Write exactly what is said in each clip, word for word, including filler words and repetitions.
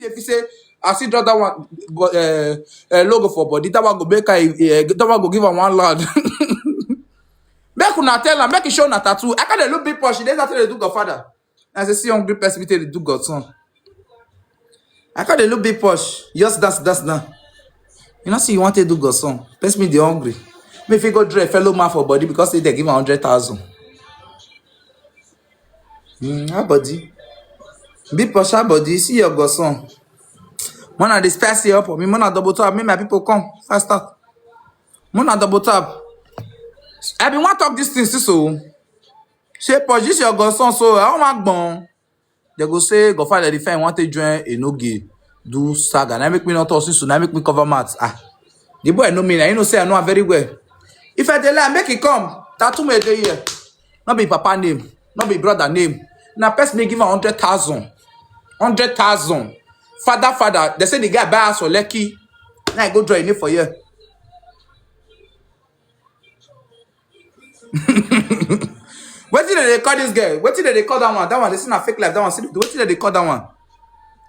If you say, I see draw that one, but uh, uh, logo for body, that one go make I, uh, that one go give am one land. Make una tell am, make e show na tattoo. I can't look big push. There's nothing to do, godfather. I say, see hungry person, we take the do godson. I can't look big push. Just dance, dance now. You know, see, you want to do godson. Person me the hungry. Me if you go draw a fellow man for body because they give a hundred thousand. Mm, how body? Big push, how body? See your godson. Mona, they spicy up on me. Mona, double tap. Me, my people come faster. Mona, double tap. I been want talk this thing, so. Say, push this your godson, so I want gbon. They go say, godfather, the fine want to join Enoge, do saga. Now make me not talk, so now make me cover mats. Ah, the boy know me. Now you know say I know am very well. If I dey lie, make it come. Tattoo me dey here. Not be papa name, not be brother name. Now person me give am hundred thousand, hundred thousand. Father, father. They say the guy buy house for Lekki. Now I go draw a name for here. Wetin dem dey call this girl? Wetin dem dey call that one? That one, they say na fake life. That one, see, wetin dem dey call that one?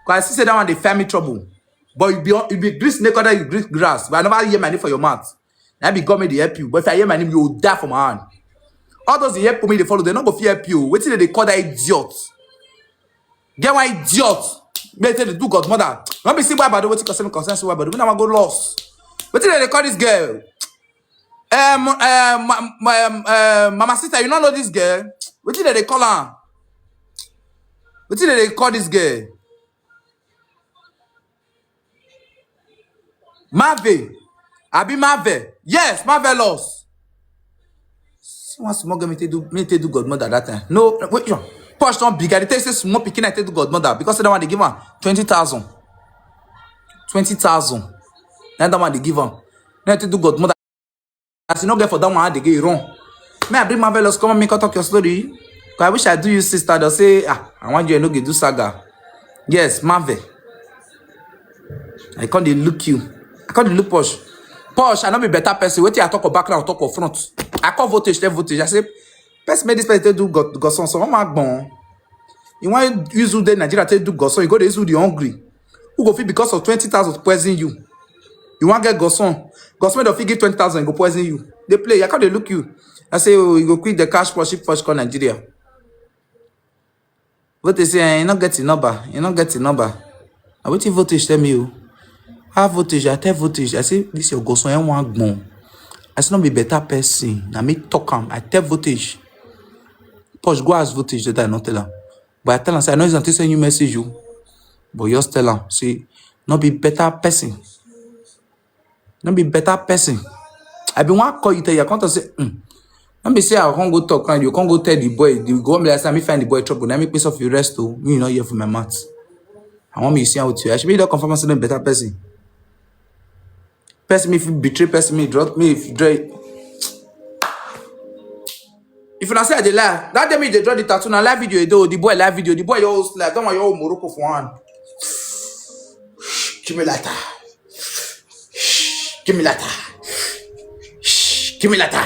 Cause I see say that one dey find me trouble. But you be you be grease naked, you grease grass. But I never hear my name for your mouth. Now be God may they help you. But if I hear my name, you will die for my hand. All those they help me, they follow. They not go fit help you. Wetin dem dey call that idiot? Get one idiot. May take the do godmother. Let me see why, by the way, wetin concern me concern say why, but when I go lost. Wetin dem dey call this girl? Um, um, ma- ma- um, um, Mama Sita, you don't know this girl? Wetin dem dey call her? Wetin dem dey call this girl? Mave. Abi Mave. Yes, Mave lost. See one small girl me take do me take do godmother that time. No, wait, yo. Push don big. I dey tell you say small pikin I take do godmother because say that one dey give am twenty thousand. Twenty thousand. Na that one dey give am. Na take do godmother. As you no get for that one, how dey get run. Me, I bring Marvelous, come on, make I talk your story. 'Cause I wish I do you, sister. They'll say, ah, I want you, I no go do saga. Yes, Marvel. I can't dey look you. I can't dey look Posh. Posh, I no be better person. Wetin I talk for background, I talk for front. I call voltage, tell voltage. I say, person make this person take do got got some some man gbon. You want use who dey Nigeria take do got some? You go dey use who the hungry. Who go fit because of twenty thousand to poison you? You wan get godson? Godson wey don fit give twenty thousand go poison you. Dey play, I come dey look you. I say, oh, you go quit the cash for ship first call Nigeria. Vote say, eh, you no get the number. You no get the number. Na wetin voltage tell me o. How voltage? I tell voltage. I say, this your godson, I wan gbon. I say, no be better person. Na me talk am. I tell voltage. Posh, go ask voltage that I no tell am. But I tell am say I no use am take send you message o. But just tell am say no be better person. No be better person. I been wan call you tell you, I come talk say, mm. No be say I come go talk and you come go tell the boy, the go me last time me find the boy trouble. Now make me suffer the rest o. Me you no hear from my mouth. I want me see out you. I should be the confirm say no be better person. Person me if you betray person me drop me if you draw. If una say I dey lie, that day me dey draw the tattoo na live video e dey o. The boy live video, the boy your host live, that one your own Morocco for hand. Give me lighter. Give me lighter. Give me lighter.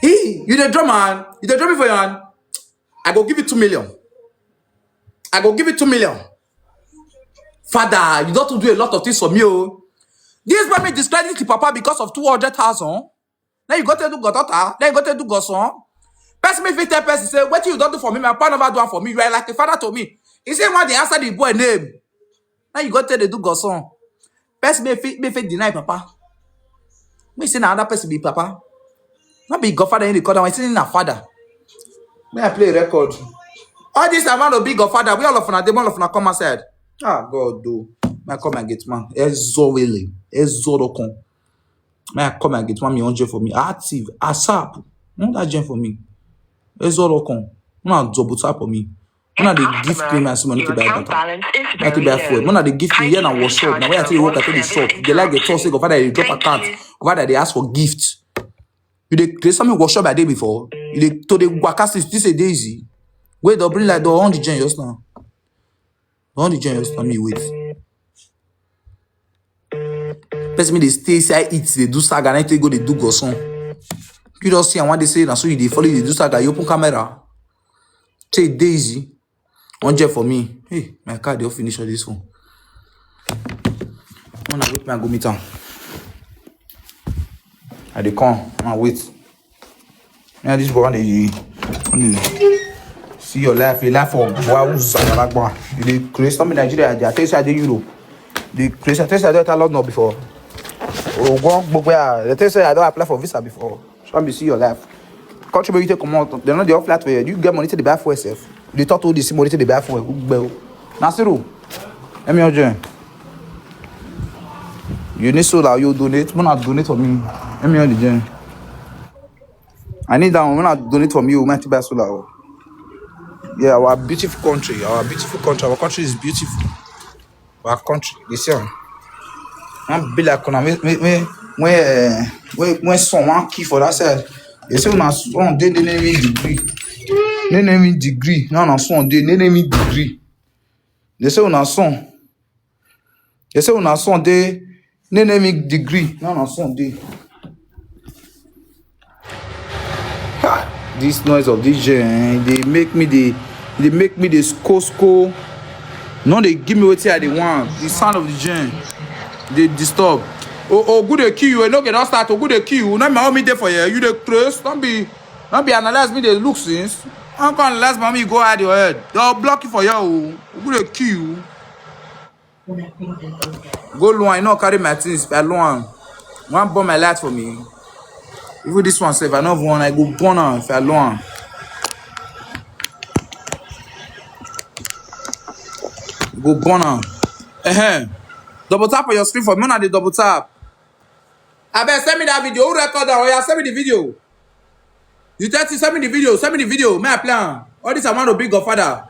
Hey, you dey draw man? You dey draw me for your hand? I go give you two million. I go give you two million. Father, you don do a lot of things for me o. This boy me discredit the papa because of two hundred thousand. Then you go to do goddaughter. Then you go to do godson. Person me fit tell person say, wetin you don do for me, my papa never do am for me. You are like a father to me. He say, why they answer the boy name? Now you go tell the do godson. Person me fit me fit deny papa. Me say na another person be papa. Not be godfather in the corner. I say na father. May I play record? All this amount of big godfather. We all of una dey, all of una come outside. Ah God do. May I come and get man. Ezorele. Ezorokon. May I come and get one me hundred for me. Active. ASAP. No that join for me. Ezorokon. Una double tap for me. Una dey give me my money to buy data. Not to buy food. Una dey give me here na workshop. Now when I tell you work, I tell you shop. They like the talk say godfather dey drop account. Godfather dey ask for gift. You dey create something workshop I dey before. You dey to dey waka since this a day easy. Wait, they'll bring like the on the join just now. On the join just now me wait. Person me dey stay inside it, dey do saga, and take go dey do godson. You don't see and one day say na so you dey follow you dey do saga, you open camera. Say dey easy. One join for me. Hey, my car dey finish all this one. When I wait, man, go meet am. I dey come. I wait. Yeah, this boy, they, they see your life, your life for Wahoo Zagalagba. You dey craze. Some in Nigeria, they tell you say I dey Europe. They craze. I tell you say I don enter London before. Oh, go, go, go, they tell you say I don apply for visa before. Some be see your life. Country where you take come out, they know they all flat for you. You get money to the buy for yourself. They talk to this money to the buy for you. Nasiru, let me join. You need solar, you donate. When I donate for me, let me on the join. I need that one. When I donate for me, you might buy solar. Oh. Yeah, our beautiful country, our beautiful country, our country is beautiful. Our country, they say, I'm be like when I when when when uh, when when someone key for that side. They say una son dey dey name degree. Dey name degree. No, na son dey dey name degree. They say una son. They say una son dey dey name degree. No, na son dey. Ha! This noise of this gen, eh, they make me the they make me the sco sco. No, they give me wetin I dey want. The sound of the gen, they disturb. Oh, oh, good they kill you. No, get don start. Oh, good they kill you. Now my homie dey for here. You dey craze. Don't be, don't be analyze me. They look since. Don't come analyze my homie. Go hide your head. They'll block you for here. Oh, good they kill you. Go Luan, you know carry my things. If I Luan, one burn my light for me. Even this one sef, I no even want. I go burn am if I Luan. Go burn am. Uh-huh. Double tap on your screen for me. Una dey double tap. Abeg send me that video. Who record that? Oh yeah, send me the video. You tell me send me the video. Send me the video. May I play am? All this I want to be godfather.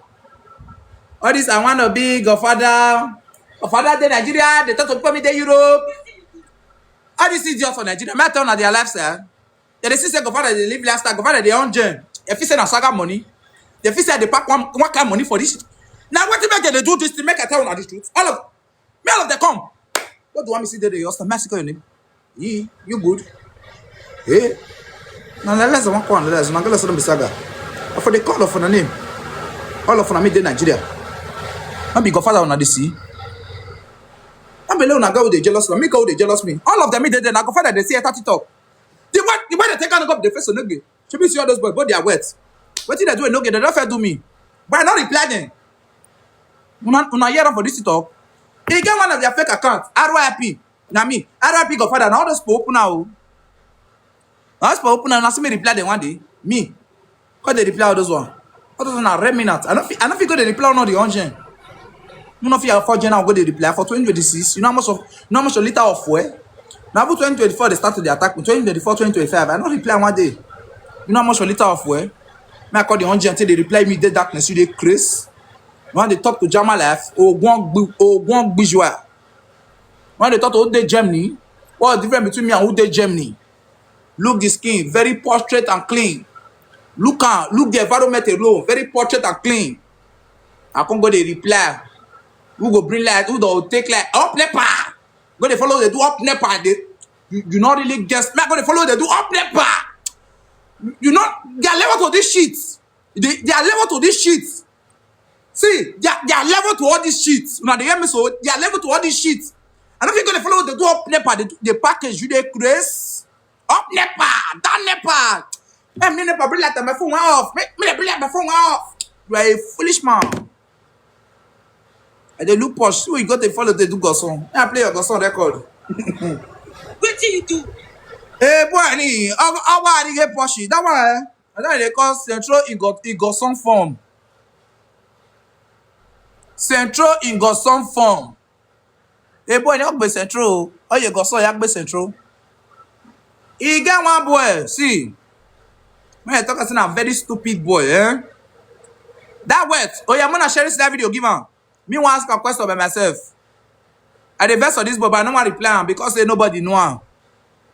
All this I want to be godfather. Godfather dey Nigeria. They talk to people me dey Europe. All these idiots for Nigeria. May I tell una their lifestyle? They dey see say godfather dey live lifestyle. Godfather dey on gen. If you say na saga money, they fit say they pack one one kind money for this. Now what make they do this thing? Make I tell una the truth. All of me, all of them come. What do you want me to see there? Your Mexico your name? Yee, you good? Hey. Now let's one call. Let's not let's not be saga. But for the call of una name, all of una me dey Nigeria. Not be godfather una dey see. Not be una go with the jealous me. Go with the jealous me. All of them me dey there. Now godfather they see a thirty talk. The way the way they take on go the face of no good. Should be see all those boys, but they are wet. What did I do? No good. They don't fair do me. But I not reply them. Una una hear am for this talk. He get one of their fake accounts, R Y P. Na me, R Y P godfather. Now all those people open now. Now those people open now. Now see me reply them one day. Me, how they reply all those one? All those one are remnant. I don't feel, I don't feel go they reply all the engine. You know if you are four gen now go they reply for twenty twenty-six. You know how much of you know how much a liter of fuel? Now for twenty twenty-four they start to the attack. Twenty twenty-four, twenty twenty-five. I don't reply one day. You know how much a liter of fuel? Me I call the engine until they reply me. They darkness you they craze. When they talk to Jama life, oh one oh one Bijua. When they talk to who dey Germany, what the difference between me and who dey Germany? Look the skin, very portrait and clean. Look am, look the environment alone, very portrait and clean. I can't go dey reply. Who go bring light? Who go take light? Up NEPA. Go dey follow they do up NEPA. They, you, you not really guess. Me I go dey follow they do up NEPA. You know they are level to this shit. They, they are level to this shit. See, they are, they are level to all this shit. Now they hear me so they are level to all this shit. I don't think gonna follow they do up NEPA. They, they package you they craze. Up NEPA, down NEPA. Hey, me NEPA bring like my phone went off. Me, me they bring like my phone went off. You are a foolish man. And they look posh. So you got to follow they do Goson. I play your Goson record. What do you do? Hey boy, ni awa ni get poshy. That one, eh? I don't they call Central Igot Igoson form. Central Igoson form. Hey boy, you be Central. Oh, you go so you be Central. He get one boy. See, man, I talk as a very stupid boy, eh? That wet. Oh yeah, I'm gonna share this that video. Give him. Me want ask a question by myself. I dey vex for this boy, but I no wan reply am because say nobody know am.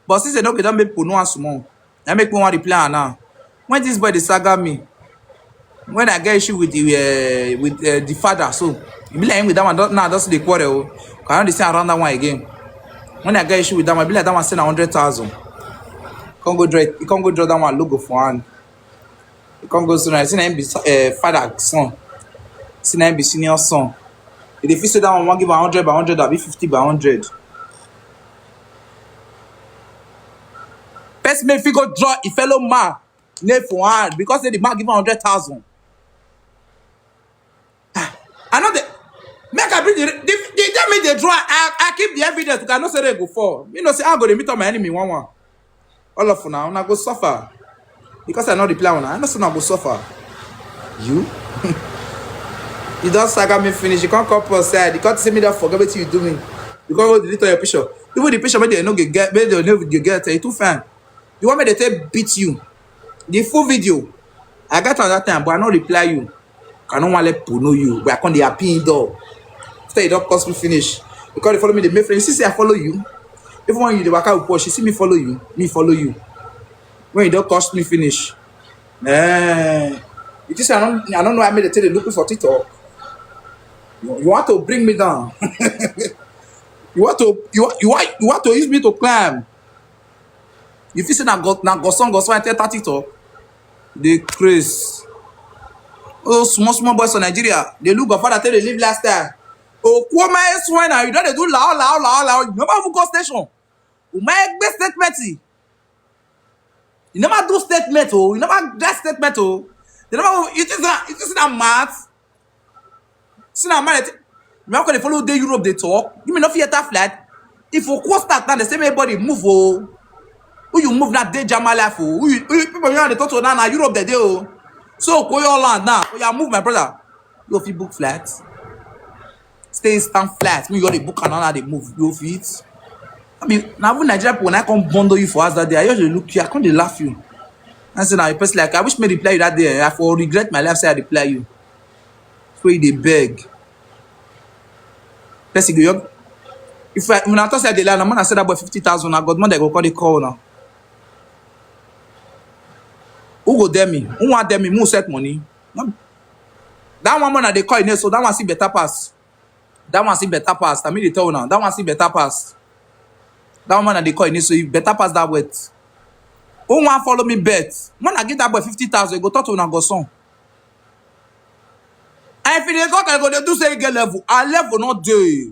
But since they no get don make people know am small, I make me wan reply am now. When this boy dey saga me, when I get issue with the uh, with uh, the father, so e be like him with that one don- now I don see the quarrel. Oh. I don dey see around that one again. When I get issue with that one, e be like that one say na hundred thousand. Come go draw, he come go draw that one logo for hand. He come go so now. See na him be uh, father son. See na him be senior son. If they fit say that one wan give am hundred by hundred, abi fifty by hundred. Person may fit go draw a fellow man name for hand because say the man give am hundred thousand. I know the make I bring the the the day me dey draw. I I keep the evidence because I know say rain go fall. You know say I go dey meet up my enemy one one. All of una una go suffer because I no reply una. I know say una go suffer. You you don saga me finish. You can't come outside. You can't see me that forget wetin you do me. You can't go delete all your picture. Even the picture wey dem no go get, wey dem no go get, e too fine. You want me to take beat you? The full video. I got on that time, but I no reply you. I no wan let people know you. But I come dey happy door. After you don curse me finish, you come dey follow me, dey make friends. You see say I follow you. Even when you dey waka with Porsche, you see me follow you. Me follow you. When you don curse me finish, eh, you think say I don't I don't know how me dey take dey look you for TikTok. You, you want to bring me down. You want to you want you want you want to use me to climb. You fit say na God na godson godson I tell thirty talk. Dey craze. Oh, small small boys for Nigeria dey look godfather tell dey live last time. Okwoma eswena you don dey do lao lao lao lao, you never even go station. Uma egbe statement. You never do statement o, you never get statement o. You never you think say you think say na math. See na man, me uncle dey follow dey Europe dey talk. You may not fit enter flight. If you cost that now, they say everybody move oh. Who you move that day Jama life oh. Who you, who you people you dey talk to now na Europe dey dey oh. So go your land now. Oh yeah, move my brother. You fit book flight. Stay instant flight. Me you dey book and now dey move. You fit. I mean, now even Nigeria people when I come bundle you for us that day, I just dey look you. I come dey laugh you. I say now a person like I wish me reply you that day. I for regret my life say I reply you. So you dey beg. Person go young. If I when I talk say I dey lie, na man I say that boy fifty thousand. I got money I go call the call now. Who go dare me? Who want dare me? Who set money? No. That one man I dey call in so that one see better pass. That one see better pass. I mean they tell now. That one see better pass. That one I dey call in so you better pass that wet. Who want follow me bet? When I give that boy fifty thousand, go talk to una godson. And if you dey talk, I go dey do say get level. I level not dey.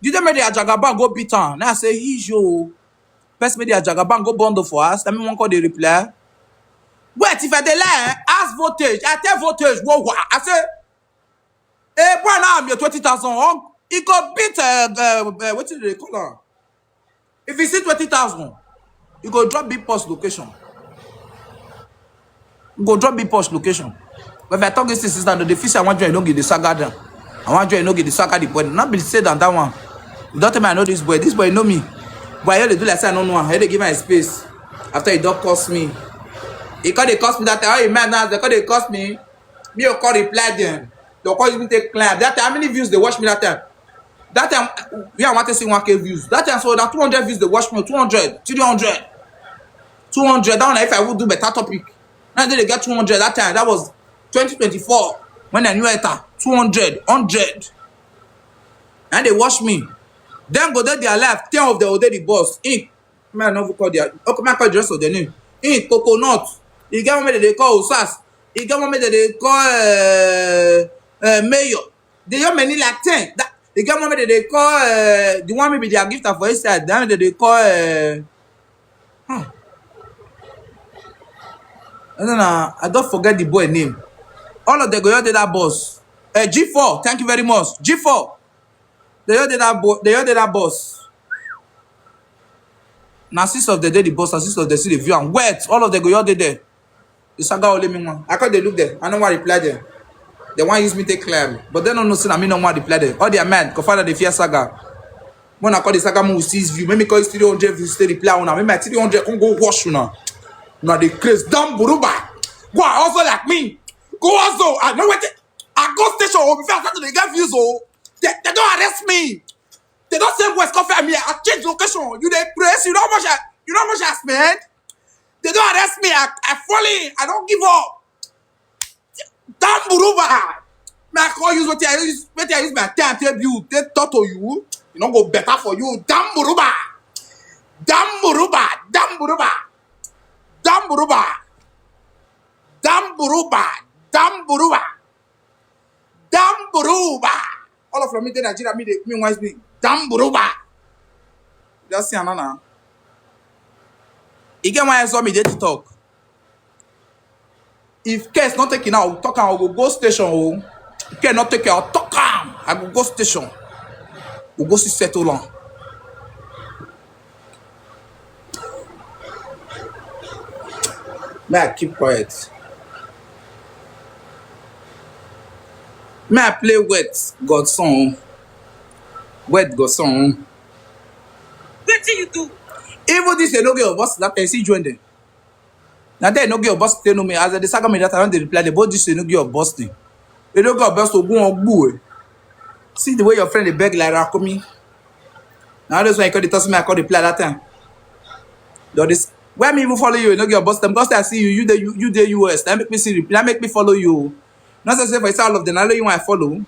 Did they make the Ajagaba go beat am? Now I say he's you. Best make the Ajagaba go bundle for us. Let me one call the reply. Wait, if I dey lie, ask voltage. I tell voltage, what what? I say, hey boy, now I'm your twenty thousand. He go beat uh, uh, uh, what did they call her? If you see twenty thousand, you go drop big post location. You go drop big post location. But if I talk this thing, sister, no, the fish I want you, I don't get the saga down. I want you, I don't get the saga the boy. Not be say than that one. You don't tell me I know this boy. This boy know me. But I only do like say I don't know. I dey give my space. After he don't cost me, he call they cost me that time. How you mad now? They call they cost me. Me you call reply them. They call you take climb. That time, how many views they watch me that time? That time, yeah, I want to see one K views. That time, so that two hundred views they watch me. Two hundred, three hundred, two hundred. That one, if I would do better topic, now they get two hundred. That time, that was twenty twenty-four when I knew enter two hundred, hundred. And they watch me. Then go there, their life. Ten of the already boss. Inc. Man, I never call their. Okay, man, call the rest of the name. Inc. Coconut. You get one that they call Osas. You get one that they call uh, uh, Mayor. They have many like ten. That, you get one that they call uh, the one maybe they are gift for inside. Then they call. Uh, huh. I don't know. I don't forget the boy name. All of them go out that boss. Uh, G four. Thank you very much. G four. They all dey that bo- they all dey that boss. Na six of the day the boss, na six of the see the view and wet. All of them go all dey there. The saga only me one. I can't they look there. I no want reply them. They want use me take climb, but they don't know say na me no want reply them. All their mind, go father the fear saga. When I call the saga move six view, make me call you three hundred views, stay reply una. Make my three hundred come go wash una. Una dey craze. Damn buruba. Go and hustle like me. Go hustle. I know what. I go station oh, before I start to dey get views oh. They, they don't arrest me. They don't say West Coffee me. I change location. You dey praise. You know how much I, you know how much I spend. They don't arrest me. I, I fall in. I don't give up. Damn buruba. Me I call use what I use. What I use my time to build. They talk to you. You know go better for you. Damn buruba. Damn buruba. Damn buruba. Damn buruba. Damn buruba. Damn buruba. Damburuba. All of me dey Nigeria, me dey me wise me. Damburuba. Just see another. E get one I saw me dey TikTok. If case not taking out, talk am, I go go station. Oh, if case not taking out, talk am, I go go station. We go see settle on. May I keep quiet. May I play wet God song? Wet God song. Wetin you do? Even this, they no get your boss that person join them. Now they no get your boss, they know me. As they saga me that I don't reply, they both this, they no get your boss thing. They no get your boss to go on boo. See the way your friend they beg like Rakumi. Now that's why I call the test me, I call the play that time. Do this. Why me even follow you? You know your boss them because I see you, you the you, you the U S. That make me see reply, make me follow you. Not say for all of them, I know you want to follow.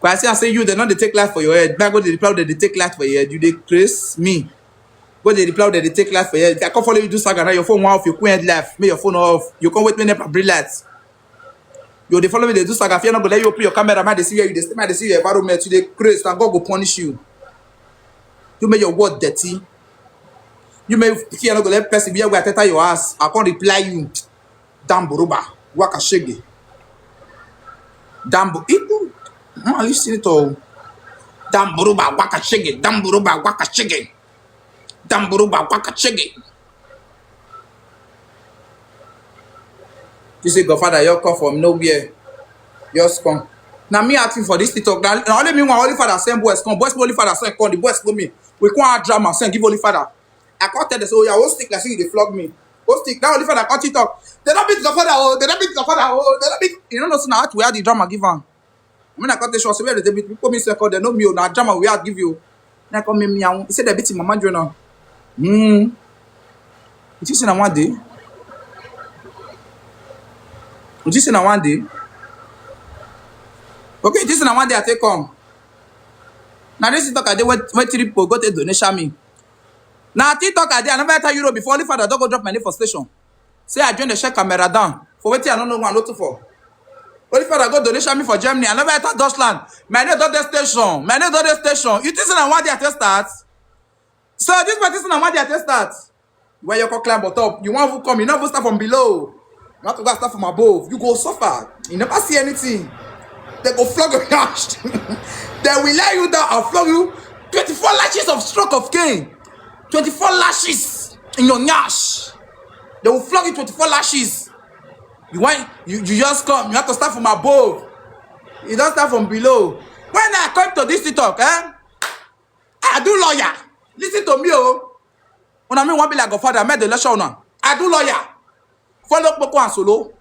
Because I see I say you, they not they take life for your head. But go the reply that they take life for your head. You they craze me. Go the reply that they take life for your head. I can't follow you do saga now. Your phone one off, you quit life. Make your phone off. You can't wait me never bring lights. You they follow me, they do saga. If you not go let you open your camera, man, they see where you they stay, man, they see your environment. You they craze and God go punish you. You make your word dirty. You make if you not go let person be where I tell your ass. I can't reply you. Damn Buruba, waka shege. Damn Bu-, Iku, man, listen it all. Damn Buruba, waka shege. Damn Buruba, waka shege. Damburuba waka chege. You say, "Godfather, you come from nowhere. Just come." Now me asking for this TikTok. Now, now only me one Holy Father send boys come. Boys Holy Father send come. The boys go me. We come out drama send give Holy Father. I can't tell them, "So yeah, won't stick like say you dey flog me." Won't stick. Now Holy Father can't talk. They don't beat Godfather. Oh, they don't beat Godfather. Oh, they don't beat. You don't know, so now we had the drama give am. When I got the show, so where they beat people me second, they know me, oh, now drama we had give you. Now come me, me, and he said they beat him, Mama Jonah. Hmm. It is in a one day. It is in a one day. Okay, it is in a one day I take come. Now this is talk I did what what three people got a donation me. Now TikTok I did, I never enter Europe before. Holy Father don't go drop my name for station. Say I join the share camera down. For waiting, I don't know what I'm looking for. Holy Father go donation me for Germany. I never enter Deutschland. My name don't the station. My name don't the station. You think I want the attest start? So this person I want the attest start. Where you can climb on top. You want to come, you never start from below. You have to go start from above. You go suffer. You never see anything. They go flog your ass. They will lay you down and flog you twenty-four lashes of stroke of cane. Twenty-four lashes in your nyash. They will flog you twenty-four lashes. You want you, you just come. You have to start from above. You don't start from below. When I come to this talk, eh? I do lawyer. Listen to me, oh. When I mean one be like Godfather, I made the lecture now. I do lawyer. Follow Poco and Solo.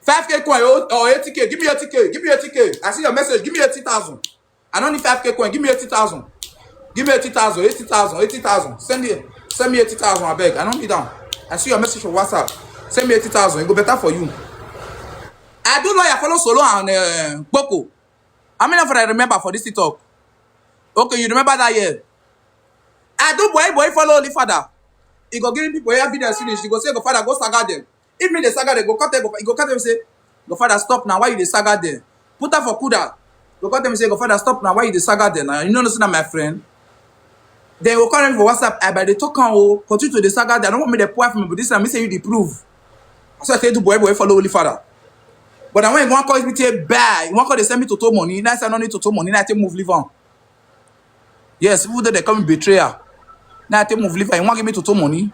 Five K coin or, or eighty K. Give me eighty K. Give me eighty K. I see your message. Give me eighty thousand. I don't need five K coin. Give me eighty thousand. Give me eighty thousand. Eighty thousand. Eighty thousand. Send it. Send me eighty thousand, I beg. I don't need that. I see your message on WhatsApp. Send me eighty thousand. It go better for you. I do lawyer, follow Solo and uh, Poco. I mean, if I remember for this talk. Okay, you remember that year? I do boy boy follow Holy Father. He go give people evidence finish. He go say, "Godfather, go saga them." If me the saga, they go cut them. He go cut them say, "Godfather, stop now. Why you the saga them?" Put her for Kuda. Go cut them say, "Godfather, stop now. Why you the saga them? Now you know nothing, my friend." Then go call them for WhatsApp. I by the talk and oh, continue to the saga. They don't want me to pour for me, but this time me say you the prove. So I say do boy boy follow Holy Father. But I want you want call me to buy. You want call they send me to total money. Now I say I don't need total money. Now I take move leave on. Yes, even though they call me betrayer. Now I take move leave on. You want give me total money?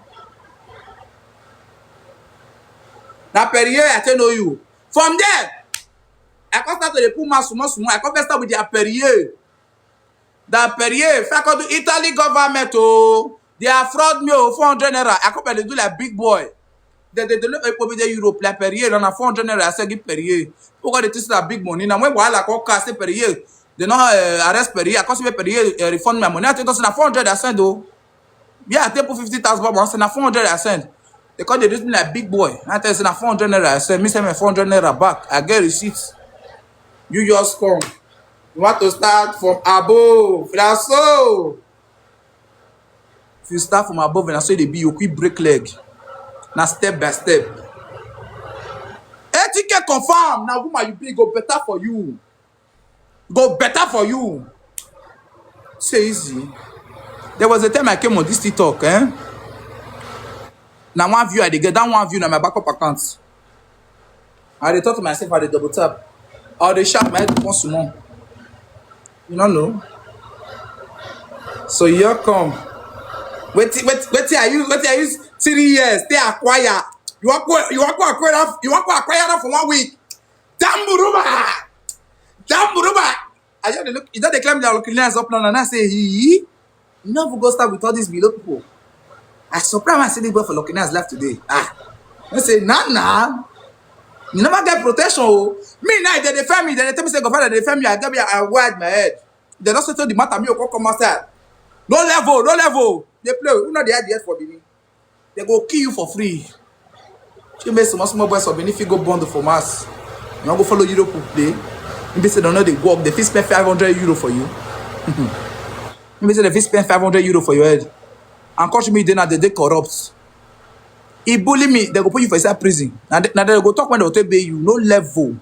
Now Perrier, I tell know you. From there, I come start to dey put my small small. I come first start with their Perrier. That Perrier, if I come to Italy government, oh, they are fraud me, oh, four hundred naira. I come and they do like big boy. They they do like people with the Europe like Perrier, and four hundred naira. I say give Perrier. Who got the things that big money? Now when while I call car say Perrier, they not uh, arrest Perrier. I come say Perrier uh, refund my money. I think that's four hundred I send though. Yeah, I take put fifty thousand back. I say na four hundred I send. They call the reason like big boy. I tell say na four hundred naira I send. Me send my four hundred naira back. I get receipts. You just come. You want to start from above. That's so. If you start from above and I say they be you quick break leg. Now step by step. Etiquette confirm. Now woman you be go better for you. Go better for you. Say easy. There was a time I came on this TikTok, eh? Now one view I dey get, that one view na my backup account. I dey talk to myself, I dey double tap. I dey shout my head once more. You don't know. So you come. Wait, wait, wait till I use, wait till I use three years. They acquire. You want to, you want to acquire that, you want to acquire that for one week. Damburuba, Damburuba. I just dey look. You don't declare me the cleaners up now, and I say he. You never go start with all these below people. I surprise myself this boy for lucky nice life today. Ah, I say nah nah. You never get protection. Oh. Me now they defend me. They tell me say go father they defend me. I get me. I wide my head. They don't settle the matter. Me go come outside. No level, no level. They play. Who not the idea for me? They go kill you for free. You make small small boys of Benin fit go bond for mass. You no go follow Europe play. Maybe say they no dey work. They fit spend five hundred euro for you. Maybe say they fit spend five hundred euro for your head. And catch me, then they dey corrupt. He bully me, they go put you for inside prison. Now they, now they go talk when they go take bail you. No level.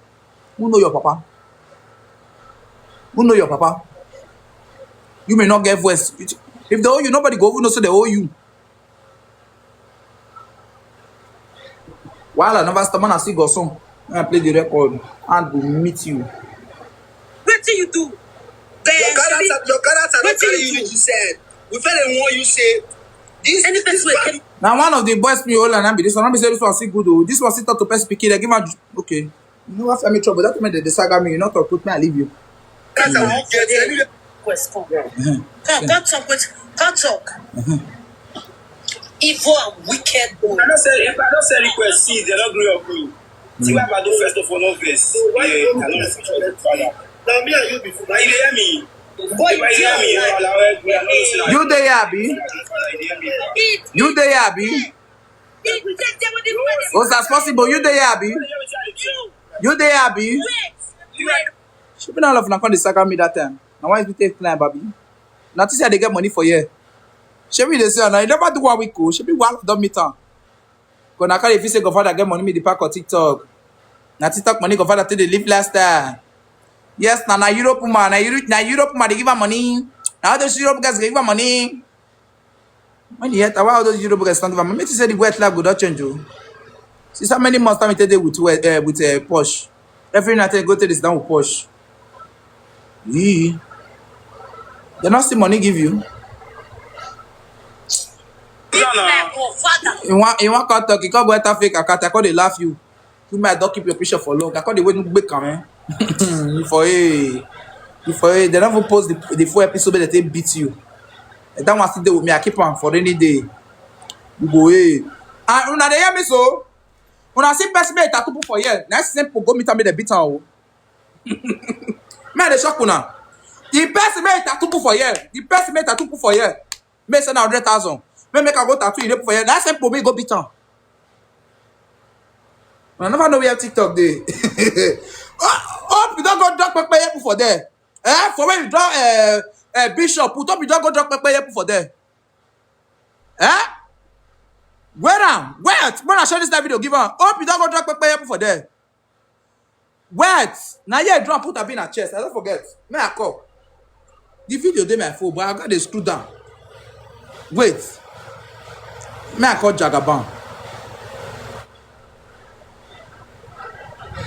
Who know your papa? Who know your papa? You may not get voice. If they owe you, nobody go who know so they owe you. While I never stop, man, I still got some. When I play the record, and will meet you. Wetin you do? Your character, your character not carry you reach the side. We feel like we want you say this. Any person wey carry Now one of the boys me hold and be this one. Let me say this one see good though. This one see talk to person pikin. They give am okay. You know what family trouble? That mean they saga me. You not talk put me. I leave you. Character we get. Anyway, request come. Come, come talk with, come talk. Evil and wicked boy. I don't say, if I don't say request, see, they don't agree with me. See why I do first of all, no verse. Yeah, I don't respect your father. Now me and you before. Now you hear me? If I hear me, you know, like, we are not listening. You dey here, abi? You hear me? You dey here, abi? He protect them with the Was as possible? You dey here, abi? You dey here, abi? Wait, wait. She been all of na come dey saga me that time. Now why is we take climb, abi? Now to say they get money for here. She be dey say now you never do one week, oh. She be one of them meet am. Go na carry if you say go father get money me the pack of TikTok. Na TikTok money go father take dey live lifestyle. Yes, na na Europe woman, na Europe, na Europe woman dey give her money. Na all those Europe guys dey give her money. When you hear why all those Europe guys stand up, make you say the wet life go don change o. See how many months time you take dey with wet, uh, with uh, Posh. Every night you go take this down with Posh. Yee. They not see money give you. This my godfather. You want you want call talk, you come go enter fake account, I call they laugh you. You might don't keep your picture for long. I call the way you make am, eh? You for a, you for a. They never post the, the full episode that they beat you. And that one still dey with me. I keep on for any day. You go hey. And una dey hear me so? Una see person make tattoo put for here. Next simple go meet am make they beat am. Oh. Man, they shock una. The person make tattoo put for here. The person make tattoo put for here. Make send hundred thousand. Make make I go tattoo you put for here. That simple me go beat am. I never know where TikTok dey. Hope you don't go drop pepper put for there. Eh, for when you drop uh, uh, bishop, put up you don't go drop pepper pepper put for there. Eh? Where am? Where? When I show this that video, give am. Hope you don't go drop pepper pepper put for there. Wait, now yeah, drop put up in her chest. I don't forget. May I call? The video dey my phone, but I got the screw down. Wait. May I call Jagaban?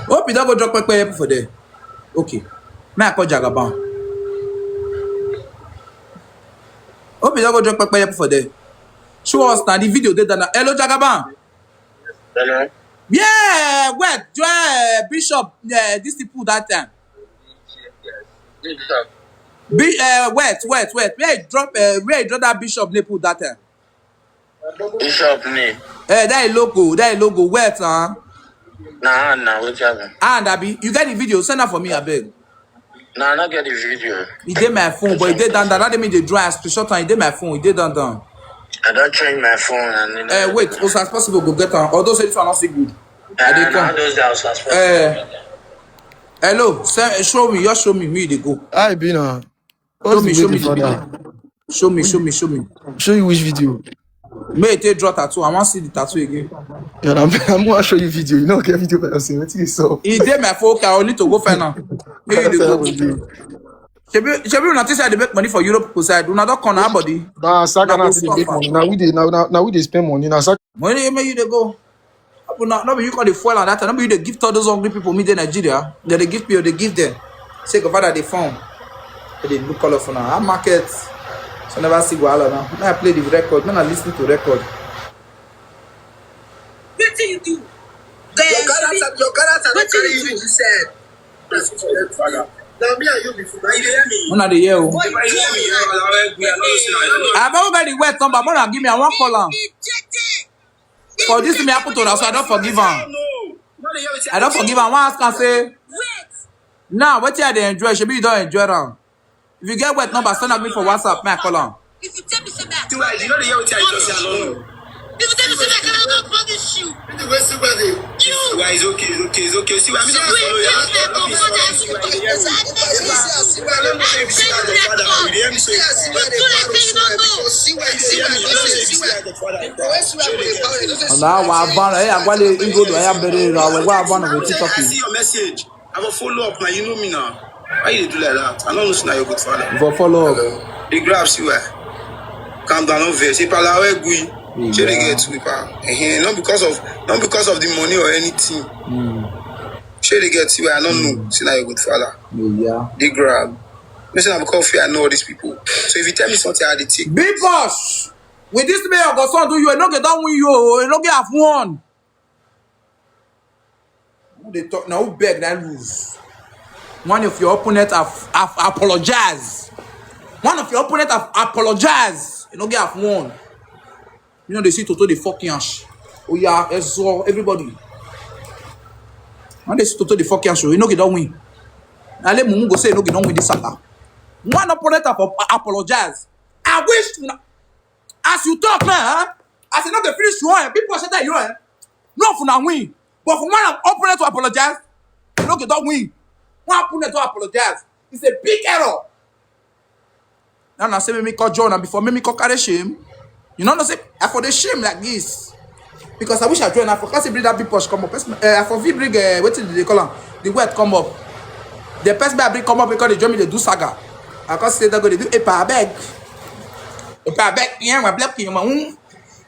Hope you don't go drop pepper pepper for there. Okay. May I call Jagaban? Hope you don't go drop pepper pepper for there. Show us now the video dey down. Hello, Jagaban. Hello? Yeah, wait, uh, Bishop, uh, this people that time. Bishop. Be, uh, wait, wait, wait. Where you drop, uh, where you drop that Bishop name put that time? Bishop name. Uh, that is logo, that is logo. Wait, huh? Nah, nah, what happen? And Abi, you get the video? Send that for me, I beg. Nah, I not get the video. E dey my phone, but e dey down down. That dey me dey draw and screenshot and e dey my phone, e dey down down. I don't change my phone and you know. Uh, wait, also as possible go get am. Although say this one not so good. I dey don't come. Know those that was Uh, hello, send, show me, just show me, me dey go. I be now. Show What's me, the show way me, the father? Show me, show me, show me. Show you which video? May I take draw tattoo? I want see the tattoo again. Yeah, I'm, I'm gonna show you video. You know, get video for yourself. What is up? E dey my phone, okay, I need to go find am. Make you dey go. Shebi, shebi una think say I dey make money for Europe people side. Una don come na body. Na Saka na take dey make money. Na we dey na na, na we dey spend money. Na Saka. Money make you dey go. No be na, no be you come dey fuel am that time. No be you dey give all those hungry people me dey Nigeria. They dey give me, they give them. Say go father dey form. They dey look colorful now. How market? So never see wahala now. Now I play the record. Now I listen to record. Wetin you do? Your character, your character don carry you reach this side. Father. Now me and you be football. You dey hear me? Una dey hear o. If I hear me, you know, I don't know, I don't know. I never get the wet number. Una give me, I wan call am. For this me happen to una, so I don forgive am. I don forgive am. I wan ask am say, now wetin I dey enjoy, shebi you don enjoy am. If you get wet number, send am me for WhatsApp, make I call am. If you tell me say that. Do I? You know the hear wetin I just say? I don't know. If you tell me say that, I cannot punish you. The way see where they. You. Why, it's okay, it's okay, it's okay. See why me not follow you. Ọ̀nà àwọn àbánu ẹ̀yà wálé ìgòdò ẹ̀yà bẹ̀rẹ̀ rà wẹ̀ wá àbánu wẹ̀ títọ́ kì. I see your message. I go follow up now. You know me now. Why you dey do like that? I don't know say na your good father. You go follow up. Dey grab, see why. Calm down, no vex. If I allow you, shey dey get, if I, eh, not because of, not because of the money or anything. Shey dey get, see why. I don't know say na your good father. Yeah. Dey grab. Me say na because of fear I know all these people. So if you tell me something, I dey take. Big boss, with this mayor godson do you, e no get don win you o, e no get have won. Who dey talk na who beg na lose. One of your opponent have, have apologize. One of your opponent have apologize. E no get have won. You know they see Toto dey fuck yansh. Oh yeah, so everybody. When they see Toto dey fuck yansh, you no get don win. Na le mumu go say you no get don win this saga. One opponent have ap- apologize. I wish una, as you talk now, eh, as you no dey finish you, eh, people say that you, eh, no for na win. But for one opponent to apologize, you no get don win. One opponent to apologize. It's a big error. Now na say make me call John and before make me call carry shame. You know, no say I for the shame like this. Because I wish I join. I for can see bring that big push come up. Person, uh, I for fit bring uh, wetin dey call am, the wet come up. The person I bring come up because they join me dey do saga. I can say that go dey do epa abeg. Epa abeg, yeah, my block you my womb.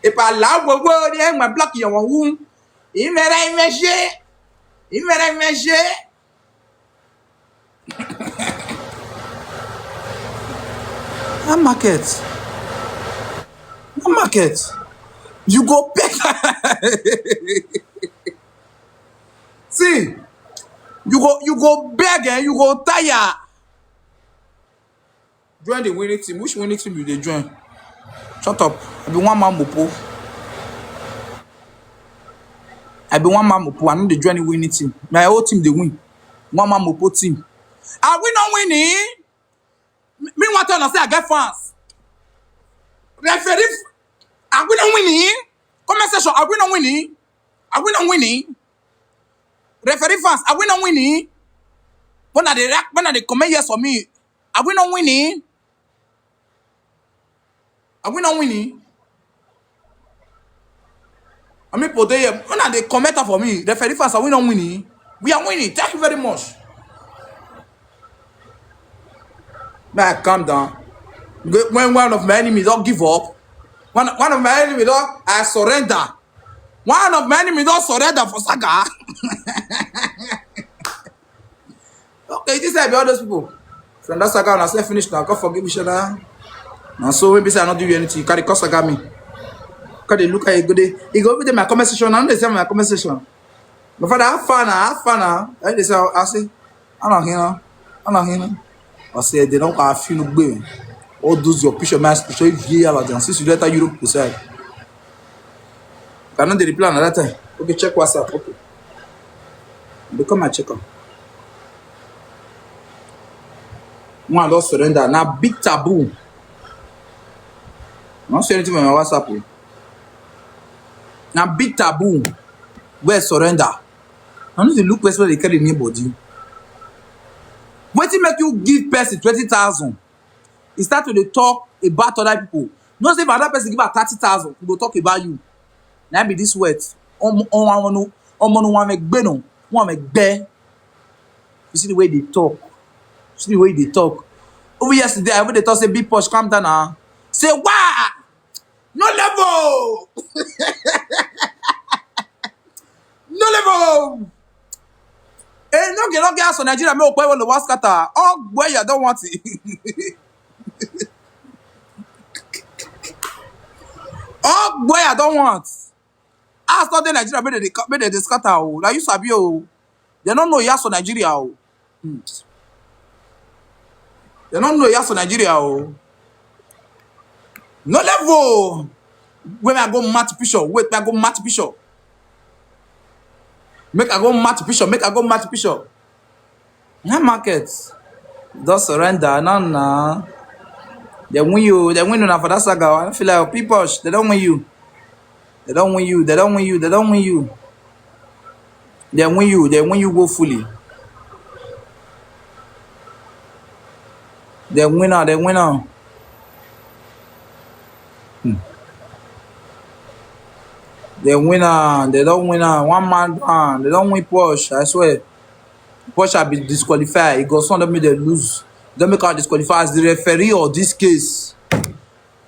Epa la wo wo, yeah, my block you my womb. Imera imeshe. Imera imeshe. That market. That market. You go beg. See, you go you go beg and you go tire. Join the winning team. Which winning team you dey join? Shut up. I be one man mopo. I be one man mopo. I no dey join the winning team. My whole team dey win. One man mopo team. Are we not winning? Me want to say I get fans. Referee, are we not winning? Comment section, are we not winning? Are we not winning? Referee fans, are we not winning? When are they react? When are they comment yes for me? Are we not winning? Are we not winning? I mean, people dey here. When are they comment for me? Referee fans, are we not winning? We are winning. Thank you very much. May I calm down? When one of my enemies don't give up, one, one of my enemies don't, I surrender. One of my enemies don't surrender for saga. Okay, this side be all those people. From that saga, I say finish now. God forgive each other. And so when be say I not do you anything, you carry cause saga me. Cause they look at you go dey. You go over there my comment section. I know they say my comment section. My father, how far now? How far now? I dey say, I say, I don't hear now. I don't hear now. I say they don't have feel good. All those your picture, my picture, if you are like since you enter Europe to side. I know the reply another time. Okay, check WhatsApp. Okay. They come and check am. One don surrender. Na big taboo. I don't see anything on my WhatsApp. Oh. Na big taboo. Where surrender? I need to look person wey dey carry me body. Wetin make you give person twenty thousand? He start to dey talk about other people. No say if another person give am thirty thousand, he go talk about you. Na be this word. Ọmọ ọmọ ọmọ no wọn mẹ gbẹ no wọn mẹ gbẹ. You see the way they talk. You see the way they talk. Yesterday, I even dey talk say, "Big Push, calm down now." Say, "Wah! No level! No level!" Eh, no get, no get house for Nigeria, make we pay all the one scatter. All where you don't want it. All where I don't want. House not dey Nigeria, make they dey, make they dey scatter o. Na you sabi o. They don't know you house for Nigeria o. Hmm. They don't know you house for Nigeria o. No level. When I go match picture, wait, I go match picture. Make I go match picture, make I go match picture. Night market. Just surrender, no, no. They win you, they win you now for that saga. I don't feel like people, they don't win you. They don't win you, they don't win you, they don't win you. They win you, they win you woefully. They win now, they win now. Hmm. They win now, they don't win now. One man down, they don't win Porsche, I swear. Porsche have been disqualified. It got some of me they lose. Don't make our disqualify as the referee of this case.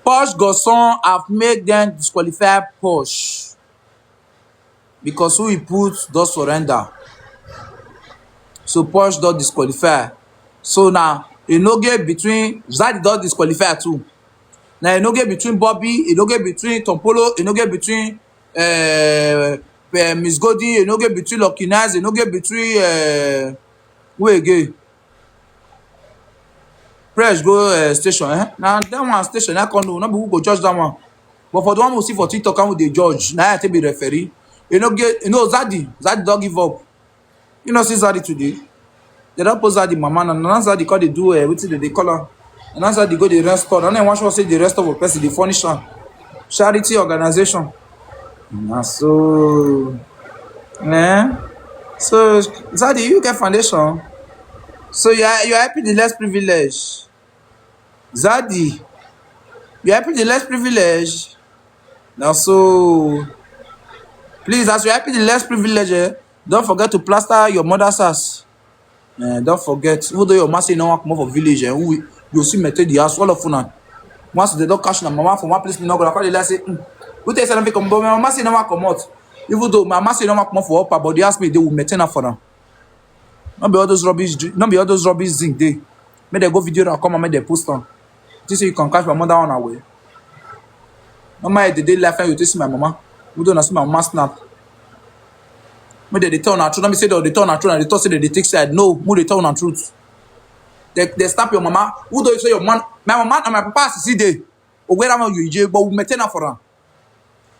Porsche got some have made them disqualify Porsche. Because who he put does surrender. So Porsche don disqualify. So now, e no get between, Zadi don disqualify too. Now, e no get between Bobby, e no get between Tompolo, e no get between uh, uh, Miss Godi, e no get between Lucky Nice, e no get between uh, who again? Press go uh, station, eh? Now that one station, I can't know. No be who go judge that one. But for the one we see for TikTok, and we dey judge. Now I take be referee. You know, get you know Zadi, Zadi don't give up. You know, see Zadi today. They don't post Zadi mama. Now, now Zadi call they do uh, wetin they dey call am. And now Zadi go the rest store. And then one show say the rest of the person they furnish am. Charity organization. Na so, eh? So Zadi, you get foundation. So you are you are helping the less privileged. Zadi, you are helping the less privileged. Now so, please, as you are helping the less privileged, eh, don't forget to plaster your mother's house. Eh, don't forget, even though your mama say you no wan comot for village, eh, who will, you still maintain the house, all of una. Once they don't catch una mama from one place, me no go, I call the like say, "Hmm, who tell you say I no fit comot?" But my mama say you no wan comot. Even though my mama say you no wan comot for upper, but the house me, they will maintain am for now. No be all those rubbish, dri- no be all those rubbish zinc dey. Make they go video and come and make they post on. This you can catch my mother on her way. No matter the day life and you take see my mama. We don't see my mama snap. Make they dey tell una truth. Let me say they dey tell una truth and they talk say they dey take side. No, make they tell una truth. They, they snap your mama. Who do you say your man? My mama and my papa as you see dey. Where am you, but we maintain her for her.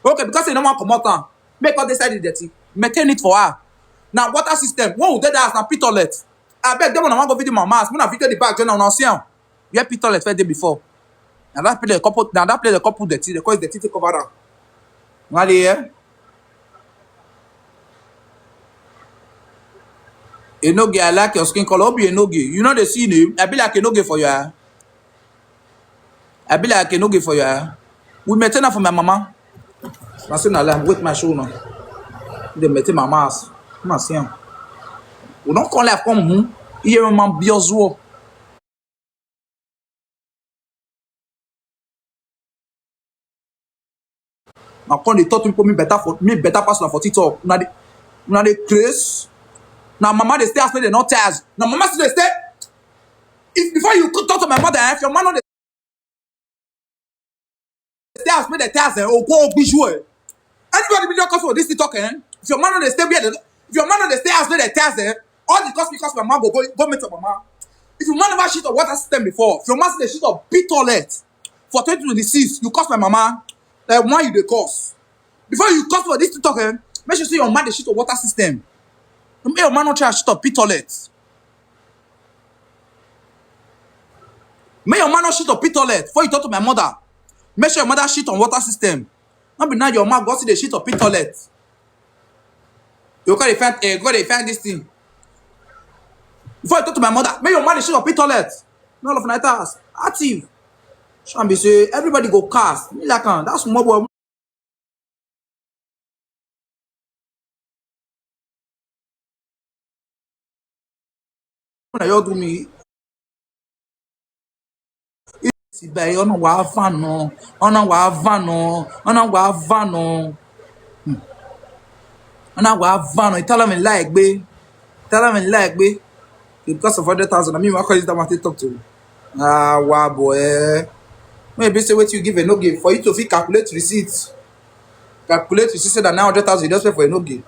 Okay, because you no wan comot am, make all this side dirty. Maintain it for her. Now water system. When we get that house, na pit toilet. I beg them when I wan go video my mask. When I video the back, then I see am. Where pit toilet first dey before. Now that place the couple, now that place the couple dirty. The cause dirty take cover am. Now they here. Enoge, I like your skin color. Hope you Enoge. You know the see name. I be like Enoge for your eye. I be like Enoge for your eye. We maintain her for my mama. I say na lie. Wait my show now. They maintain my mask. Come and see him. We don't call life come home. Here man be as well. Now come they talk to people me better for me better person for TikTok. Now they now they craze. Now mama they stay as they not tell us. Now mama still they stay. If before you could talk to my mother, eh, if your man not dey stay as me they tell us, eh, oh go be sure. Anybody be just for this TikTok, eh? If your man not dey stay where the if your man not dey stay as me they tell us, eh, all the cost because my mom go go go meet your mama. If your man never shit on water system before, if your man still dey shit on pit toilet for twenty twenty-six, you cost my mama. Like why you dey cost? Before you cost for this TikTok, eh, make sure say your man dey shit on water system. Make your man not try shit on pit toilet. Make your man not shit on pit toilet before you talk to my mother. Make sure your mother shit on water system. Not be now your man go see the shit on pit toilet. You gotta find, uh, you gotta find this thing. Before you talk to my mother, make your man dey shit on pit toilet. No love night house. Active. Should be say everybody go cast. Me like am. That's small boy. When I do me, Ti báyìí, ọ̀nà wà á fànà, ọ̀nà wà á fànà, ọ̀nà wà á fànà, ọ̀nà wà á fànà. Ìtàlá mi láì gbé, ìtàlá mi láì gbé. Because of hundred thousand, I mean, I call this that one take talk to you. Ah, wow, boy. Eh. Maybe say what you give a no give for you to fit calculate receipt. Calculate receipt, say that nine hundred thousand you just spend for a no give.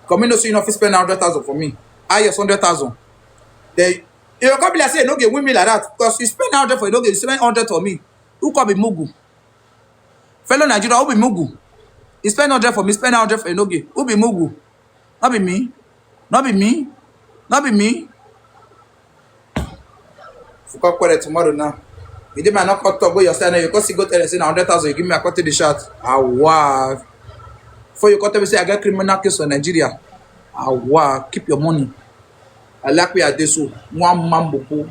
Come in, no see you no fit spend nine hundred thousand for me. Ah, yes, hundred thousand. Then you come be like say no give win me like that because you spend nine hundred for a no give, you spend hundred for me. Who come be mugu? Fellow Nigeria, who be mugu? You spend hundred for me, spend hundred for a no give. Who be mugu? Not be me. Not be me. Not be me. If you come quarrel tomorrow now, you dey man not cut up go your side now. You go see go tell them say na hundred thousand you give me, I cut the shot. Awa. Before you come tell me say I get criminal case for Nigeria. Awa, keep your money. I like where I dey so. One man bobo.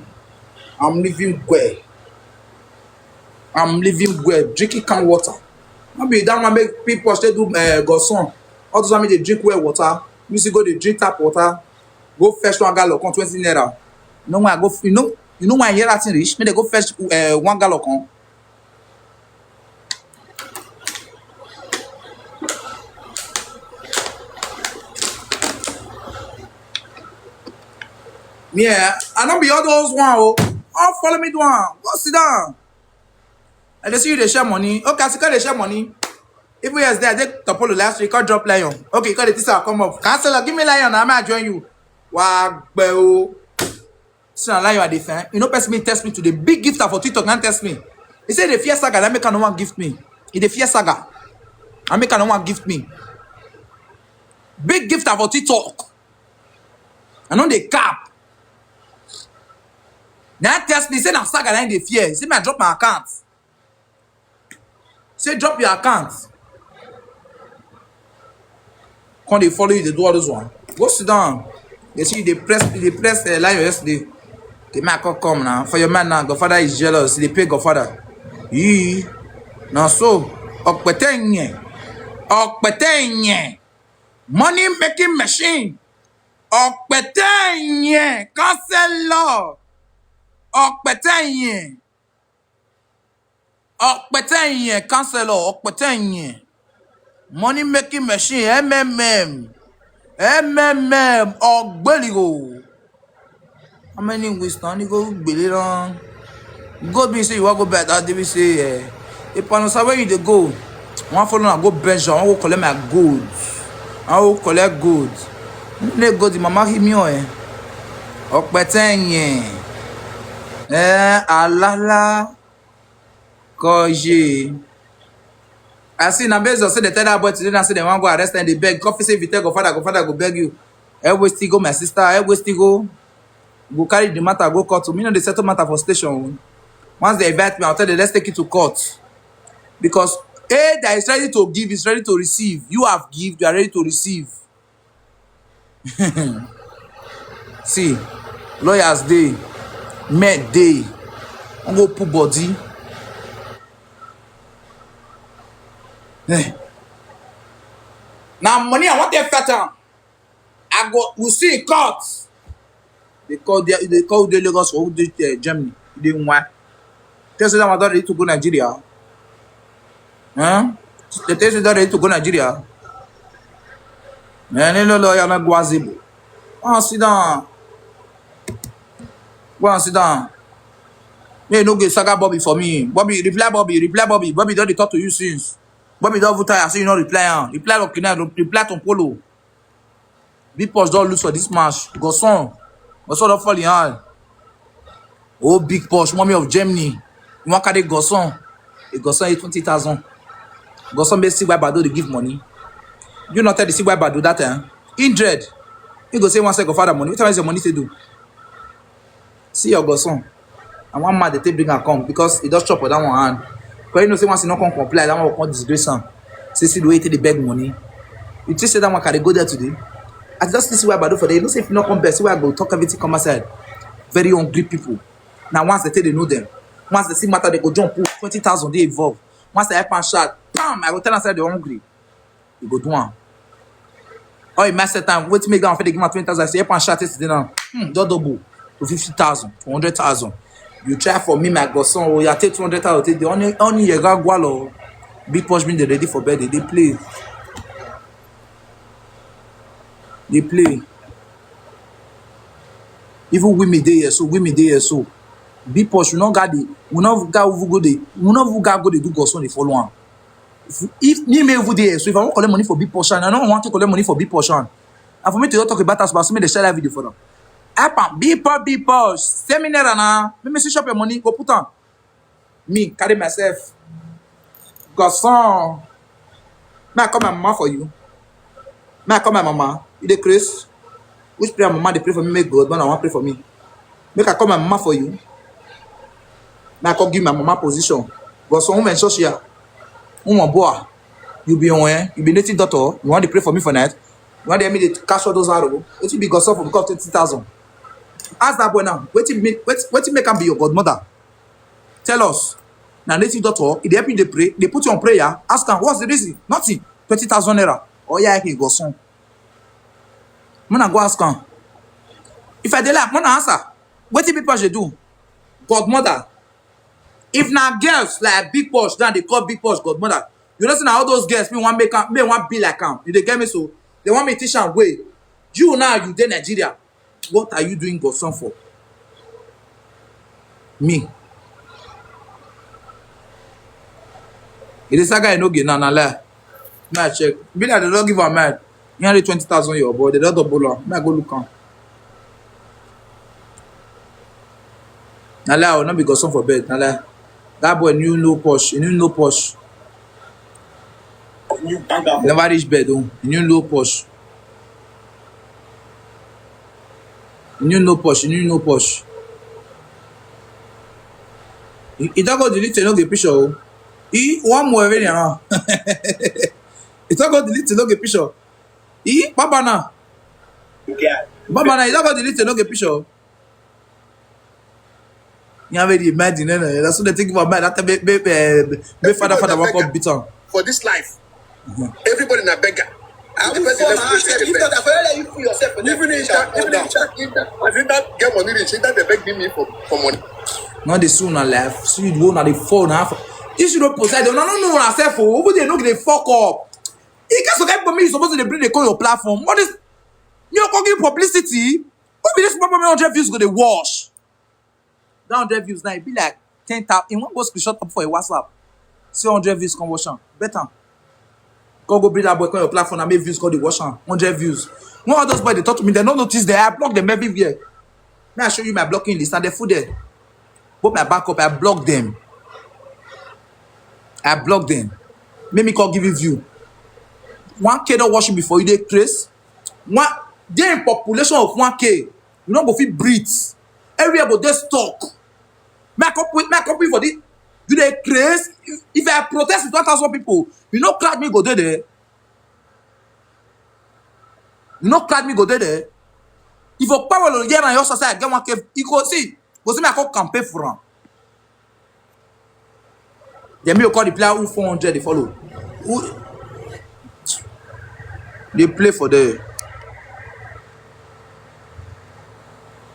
I'm living well. I'm living well. Drinking can water. No be that one make people say do uh, godson. All those one make dey drink well water. You see go dey drink tap water. Go fetch one gallon come twenty naira. You know why I go? You know, you know why I hear that thing reach? Make they go fetch uh, one gallon come. Me, eh, I no be all those one. Oh, all follow me do one. Go sit down. I dey see you dey share money. Okay, as you come dey share money. Even yesterday, I take Topolo last week, come drop lion. Okay, you come dey this I come up. Counselor, give me lion, I might join you. Wow, bro. See na lion I dey find. You know, person me test me today. Big gifter for TikTok, now test me. He say the fear saga, that make no one gift me. He the fear saga. I make no one gift me. Big gifter for TikTok. I know they cap. Now test me, say na saga, now they fear. Say me I drop my account. Say drop your account. Come they follow you, they do all this one. Go sit down. They see you, they press, they press the line yesterday. The man come come now. For your man now, Godfather is jealous. They pay Godfather. Yee. Now so, Okpetenye. Okpetenye. Money making machine. Okpetenye. Cancel law. Okpetenye. Okpetenye, counselor, Okpetenye. Money making machine, M M M. M M M, Ogbeligo. How many weeks now? You go Gbele long. Go be say you want go back that day, we say, eh. If I know where you dey go, one follow now, go bench, I want go collect my gold. I go collect gold. Let go the mama hit me, eh. Okpetenye. Eh, alala. Koji. I see na based on say they tell that boy today, now say they want go arrest and they beg. Coffee say if you tell Godfather, Godfather go beg you. Everywhere still go, my sister. Everywhere still go. Go carry the matter, go court. Me no dey settle matter for station. Once they invite me, I'll tell them, let's take it to court. Because A, that is ready to give, is ready to receive. You have give, you are ready to receive. See, lawyers dey, men dey, wan go put body. Eh. Na money I wan take fetch am. I go, we see in court. They call the, they call the Lagos or the uh, Germany. They why? Tell say that my daughter need to go Nigeria. Huh? They tell you that they need to go Nigeria. Man, no lawyer, no go Azibo. Go and sit down. Go and sit down. May no get saga Bobby for me. Bobby, reply Bobby, reply Bobby. Bobby don't talk to you since. Bobby don't tire, so you no reply am. Reply Rokina, reply Tompolo. Big Posh don lose for this match. Godson. Godson don fall in hand. Oh, Big Posh, mommy of Germany. You wan carry Godson? A Godson is twenty thousand. Godson make see why Bado dey give money. You not tell the see why Bado that time. Hundred. You go say one second father money. What time is your money to do? See your Godson. And one man they take bring am come because he just chop for that one hand. Because you know say once he not come comply, that one will come disgrace am. Say see the way he take dey beg money. You think say that one carry go there today? I just see why Bado for there. You know say if you not come back, see why I go talk everything come outside. Very hungry people. Now once they take they know them. Once they see matter, they go jump put twenty thousand they involve. Once they help and shout, bam! I go tell am say they hungry. You go do am. All you master time, wait make down for the give am twenty thousand. I say help and shout yesterday now. Hmm, just double to fifty thousand, to hundred thousand. You try for me, my godson. Oh, you take two hundred thousand. Take the only, only you got gualo. Big Push been dey ready for bed. They play. They play. Even women dey here so, women dey here so. Big Push, we no got the, we no got who go dey, we no who got go dey do godson dey follow am. If, if me, me even dey here so, if I wan collect money for Big Push, and I no want to collect money for Big Push, and for me to just talk about us, but me dey share that video for them. Help am, Big Push, Big Push, seminar na, me me see shop your money, go put am. Me carry myself, godson. May I call my mama for you? May I call my mama? You dey craze? Which prayer mama dey pray for me? Make God, man, I wan pray for me. Make I call my mama for you. May I call give my mama position? Godson, woman social, woman boy. You be on, eh? You be native doctor. You want to pray for me for night? You want to me to cash all those arrow? What you be godson for because twenty thousand? Ask that boy now. What you make? What what you make am be your godmother? Tell us. Now native doctor, if they help you, they pray, they put you on prayer. Ask them what's the reason? Nothing. Twenty thousand naira. Oh yeah, I can godson. When I go ask am, if I dey like, when I answer, wetin Big Push dey do? Godmother. If na girls like Big Push, now they call Big Push godmother. You know, say na all those girls, me want make am, me want be like am. You dey get me? So they want me teach am way. You now, you dey Nigeria. What are you doing godson for? Me. It is saga no get na na lie. May I check. Be like they don't give am mind. You only twenty thousand your boy. They don't double am. May I go look am. Na lie, I will not be godson for bed. Na lie. That boy knew no push. He knew no push. Never reach bed. Oh, he knew no push. He knew no push. He knew no push. He, he don't go delete no get picture. Oh. He one more every now. He don't go delete no get picture. He Baba na. Baba na. He don't go delete no get picture. You already imagine, eh? That's what they think about man. That make, make, eh, make father, father walk up beat on. For this life, everybody na beggar. I will fall my ass if not, I feel like you put yourself in even in chat, even in chat, if that, if that get money reach, if that they beg me for, for money. Not the soon I laugh. See you go now the phone half. If you don't possess, don't no no no yourself. Oh, over there no get fuck up. In case of that, me supposed to bring the call your platform. What is you go give publicity? Who be this problem? Hundred views go dey wash. That hundred views now, it be like ten thousand. In one go screenshot up for a WhatsApp. Say hundred views come wash am. Better. Go go bring that boy come your platform and make views go dey wash am. Hundred views. One of those boys they talk to me, they don't notice there. I block them everywhere. May I show you my blocking list and they full there. But my backup, I block them. I block them. Make me call give you view. One K don't wash you before you dey craze. One day in population of one K, you no go fit breathe. Everywhere go dey stuck. Make I come put, make I come put for the, you dey craze. If, if I protest with one thousand people, you know crowd me go dey there. You know crowd me go dey there. If Okpawolo hear my house side, get one K, you go see, go see me I come campaign for am. Then me go call the player who four hundred they follow. Who they play for there?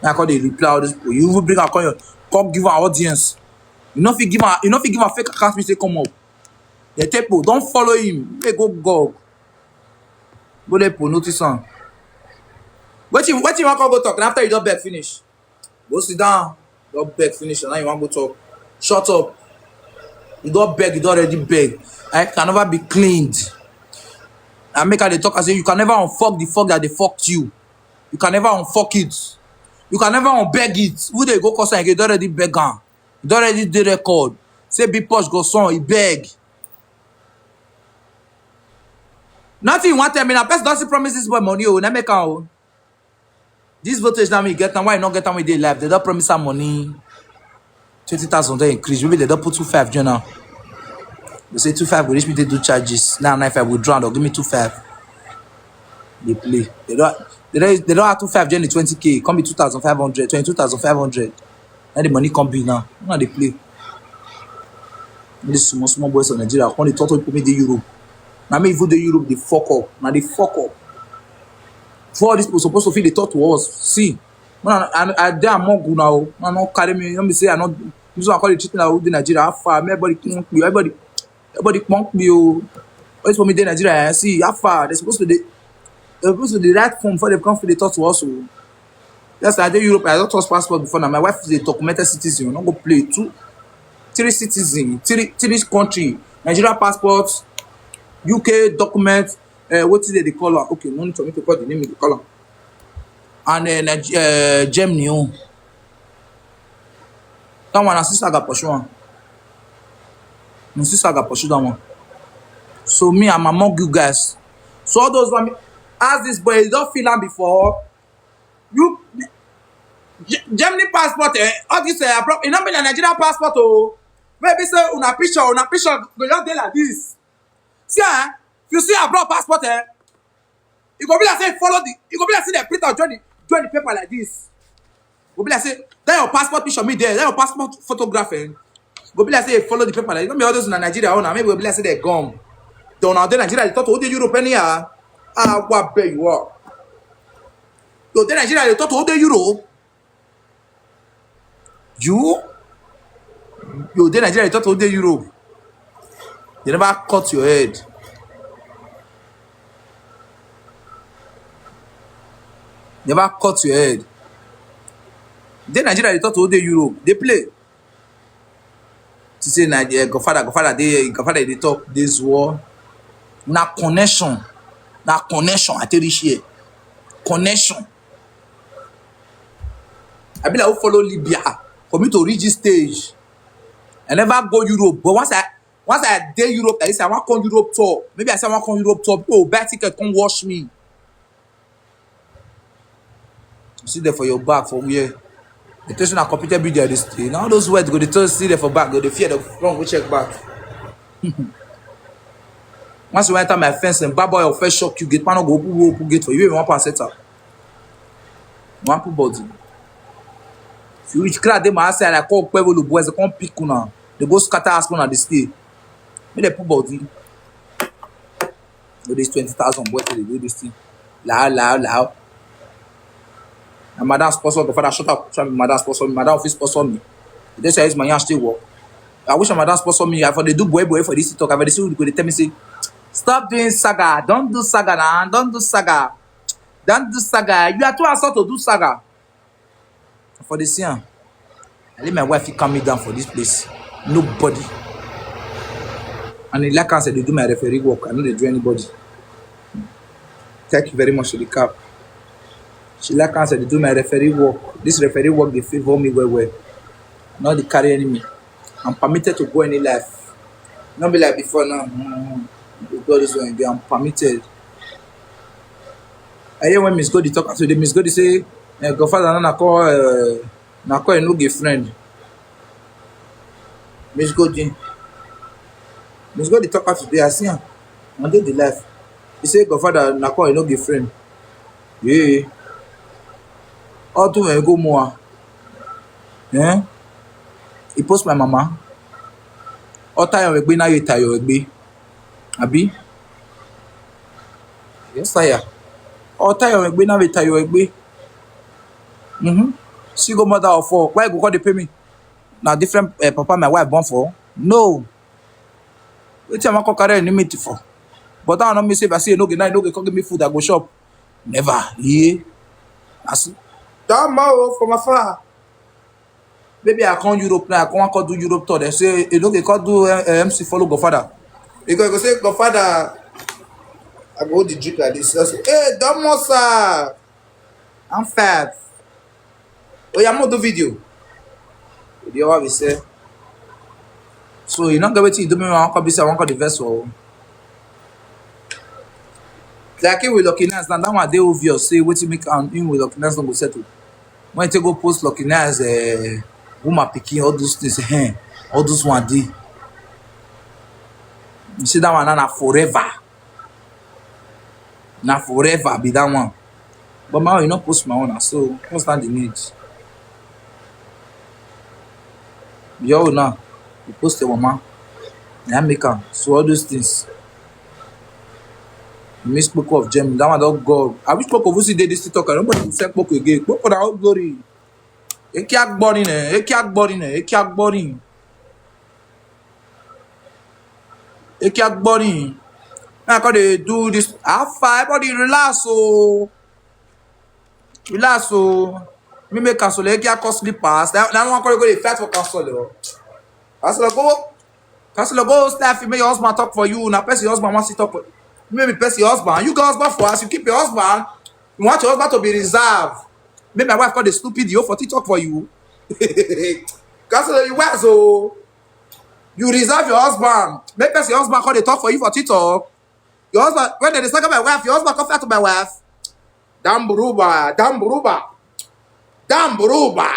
I call the reply all this people. You even bring a call your, come give our audience. You know if you give a, you know if you give a fake account, we say come up. The people don't follow him. They go go. Go there, people notice am. Wetin, wetin you wan come go talk? And after you don beg finish, go sit down. Don beg finish, and now you wan go talk. Shut up. You don beg, you don already beg. I can never be cleaned. I make her dey talk. I say you can never unfuck the fuck that they fucked you. You can never unfuck it. You can never unbeg it. Who dey go cause am again? Don already beg am. Don already dey record. Say Big Push go son, he beg. Nothing you want tell me now. Person don still promise this boy money. Oh, na make am. Oh. This voltage now me get am. Why you not get am with dey life? They don't promise am money. Twenty thousand don increase. Maybe they don't put two five join now. They say two five will reach me. They do charges now. Now if I withdraw, they'll give me two five. They play. They don't. They don't. They don't have two five join the twenty k. Come be two thousand five hundred, twenty two thousand five hundred. Now the money come be now. Now they play. These small small boys of Nigeria come dey talk to people make dey Europe. Na me even dey Europe dey fuck up. Na dey fuck up. For all these people supposed to feel dey talk to us. See, When I, I, I dey among una o, una no carry me. No be say I no, this one call the treat me like who dey Nigeria. How far? Everybody pump me, everybody, everybody pump me o. Always for me dey Nigeria. I see how far they supposed to dey, they supposed to dey write form before they come fit dey talk to us o. Yes, I dey Europe. I don touch passport before. Now my wife is a documented citizen. No go play two, three citizen, three three country. Nigeria passport, U K document. Uh, what is it they call am? Okay, no need for me to call the name they call am. And uh, Nige- uh, Germany own. That one, na sister ga pursue am. Na sister ga pursue that one. So me, I'm among you guys. So all those one, as this boy, you don feel am before. You Ge- Germany passport, eh? All this, eh, abroad, e no be na Nigeria passport o. Maybe say una picture, una picture go just dey like this. See, eh? If you see abroad passport, eh? E go be like say you follow the, e go be like say dem print out join the, join the paper like this. Go be like say that your passport picture me there, that your passport photograph, eh? Go be like say you follow the paper like, no be all those na Nigeria own, na maybe go be like say they gone. Though now dey Nigeria, they talk to who dey Europe anyhow. Ah, what bet you are? Though dey Nigeria, they talk to who dey Europe. You? You dey Nigeria, you talk to who dey Europe. They never cut your head. Never cut your head. Dey Nigeria, they talk to who dey Europe. They play. To say na uh, godfather, godfather dey, godfather dey talk this war. Na connection. Na connection. I tell you here. Connection. I be like who follow Libya for me to reach this stage. I never go Europe, but once I once I dey Europe, I say I wan come Europe tour. Maybe I say I wan come Europe tour. People go buy ticket, come watch me. You sit there for your back for where? The person na computer be there this day. Now those words go dey tell sit there for back, go dey fear the front, go check back. Once you enter my fence and bad boy will first shock you, gate man no go open, go open gate for you. You want pass settle. One put body. If you reach crowd, they my outside, I call Pueblo boys, they come pick una. They go scatter us on the stay. Make they put body. Go this twenty thousand boy to dey do this thing. Lao, lao, lao. My madam sponsor, godfather, shut up. Try my madam sponsor me. Madam fit sponsor me. They say I use my hand still work. I wish my madam sponsor me. I for dey do boy boy for this talk. I for dey see who go dey tell me say, stop doing saga. Don't do saga now. Don't do saga. Don't do saga. You are too assault to do saga. For the see am, I leave my wife, he calm me down for this place. Nobody. And he like I said, they do my referee work. I no dey do anybody. Thank you very much to the cap. She like I said, they do my referee work. This referee work, they favor me well well. Not the carry enemy. I'm permitted to go any life. Not be like before now. Mm, you go this one again. I'm permitted. I hear when Miss Goldie talk, so the Miss Goldie say, eh, godfather, na call, uh, na call no give friend. Miss Goldie, Miss Goldie talk out today. I see him. I dey the life. He say, godfather, na call no give friend. Yeah. All two when go more. Eh? He post my mama. All time we be now you tire we be. Abi? Yes, sir. All time we be now we tire we be. Mm-hmm. She go mother of four. Why you go call dey pay me? Na different uh, papa my wife born for. No. Wetin I wan come carry enemy for? But I no mean say if I see no get now, no get come give me food, I go shop. Never. Yeah. I see. That man o from afar. Maybe I come Europe now, I come come do Europe tour. They say you no get come do uh, M C follow godfather. You go, you go say godfather. I go hold the drink like this. I say, hey, Domo sir. I'm fat. Oh yeah, I'm gonna do video. Video how we say. So you not get wetin you do me, I want to be say I want to the vessel. Like him with Lucky Nas, now that one dey obvious. Say wetin make am him with Lucky Nas no go settle. When you take go post Lucky Nas, uh, woman picking all those things, eh, all those one dey. You see that one now na forever. Na forever be that one. But my own, you no post my own, na so what's that the need? Your own now, you post the woman, na make am. So all those things. Miss Poco of Germany. That one don't go. I wish Poco was dey this TikTok. Nobody will send Poco again. Poco that whole glory. Eki Agbori ne. Eki Agbori ne. Eki Agbori. Eki Agbori. I call they do this. How far? Everybody relax, oh. Relax, oh. Me make council. Eki Akos slippers. That, that one call go dey fight for council, oh. Council go. Council go. Staff, make your husband talk for you. Now, person your husband wants to talk for. Maybe person your husband. You got husband for us. You keep your husband. You want your husband to be reserved. Make my wife call the stupid you for TikTok for you. Council, you wise, oh. You reserve your husband. Make person your husband call the talk for you for TikTok. Your husband, when they second my wife, your husband come fight to my wife. Damburuba, Damburuba, Damburuba.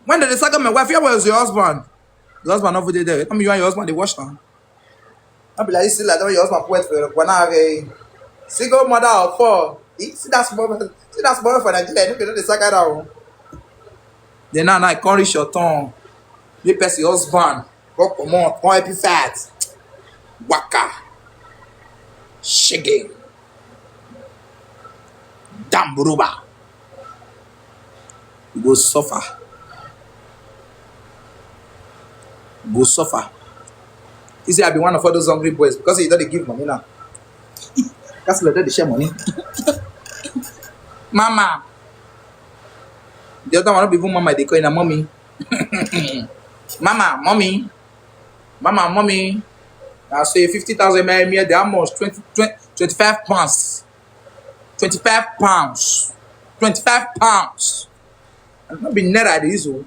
When they second my wife, here was your husband. Your husband not there. Tell me you and your husband they watch now. Not be like you see like that when your husband poet for one hour. Single mother of four. Eh, see that small, see that small for Nigeria. Look at the second down. Then now, now I can't reach your tongue. Make person husband. Go come on, come happy fat. Waka. Shaking. Damburuba. You go suffer. You go suffer. You see, I be one of all those hungry boys because he don't give money now. That's like that they share money. Mama. The other one, not even mama, they call her mommy. Mama, mommy. Mama, mommy. I say fifty thousand M L, they almost twenty, twenty, twenty-five pounds. Twenty-five pounds. Twenty-five pounds. And not be naira this, oh.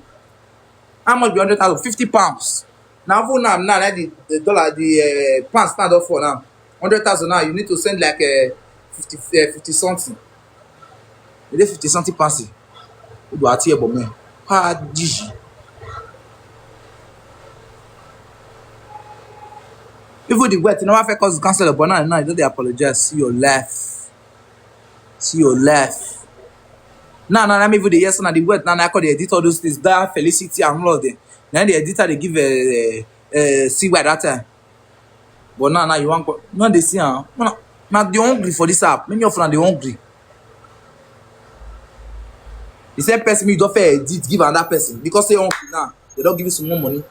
How much be hundred thousand? Fifty pounds. Now, for now, now, like the, the dollar, the uh, pound stand up for now. Hundred thousand now, you need to send like uh, fifty, uh, fifty something. You dey fifty something pounds. Who do I tell you, man? Hard dish. Even the wet, you know, I cause cancel, but now, now, you don't dey apologize. See your life. See your life. Now, now, let me even the yes, now the wet, now, now, I call the editor, those things, that Felicity and all of them. Now, the editor, they give a, a, a C Y that time. But now, now, you want, now they see, huh? Now, now, they hungry for this app. Many of them, they hungry. He said, person, you don't fair edit, give another person. Because they hungry now, they don't give you some more money.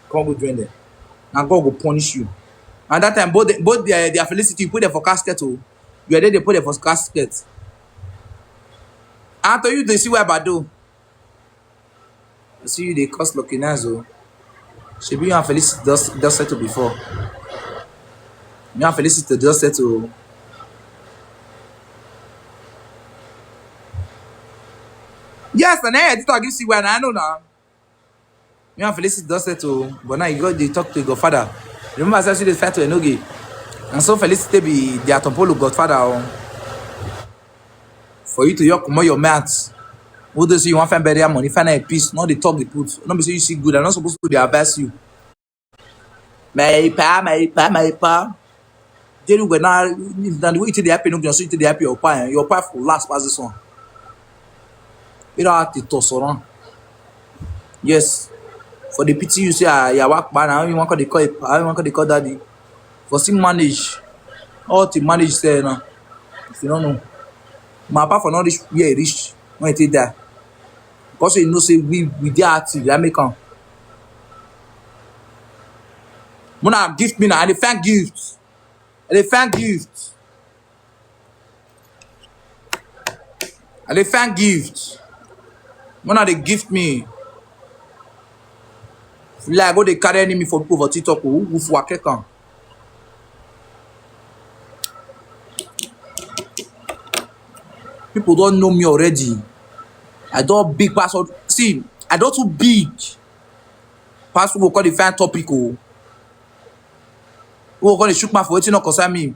Can't go join them. Now, God will punish you. And that time, both, the, both their, their Felicity, you put them for casket, oh. You are there, they put them for casket. I tell you, they see where Bado. I see you, they cost lucky nice, oh. Should be you and Felicity just, just settle before. You and Felicity just settle. Yes, and then editor give C Y, and I know now. You and Felicity just settle, but now you got to talk to your godfather. Remember, I said she dey fight to Enoge. And so Felicity be the Atompolo godfather. Oh. For you to your comot your mouth. Who does you want find burial money, find a peace, not the talk the put. Not be say you see good. I'm not supposed to be advise you. My pa, my pa, my pa. They do now. If na the way you take the happy, no, so you take the happy your pa, eh, your pa for last pass this one. You don't have to toss around. Yes. For the pity you say, ah, yeah, work man. I don't want to call it pa. I don't want to call daddy. For still manage. All to manage say now. If you don't know. My papa for not reach where he reach when he take that. Because you know say we we dey active, I make am. Mona gift me now, I dey find gift. I dey find gift. I dey find gift. Mona dey gift me. Like go dey carry enemy for people for TikTok, oh, who for am. People don't know me already. I don't big pass. See, I don't too big. Pass people call the fan topic, oh. Who gonna shoot my for wetin no concern me?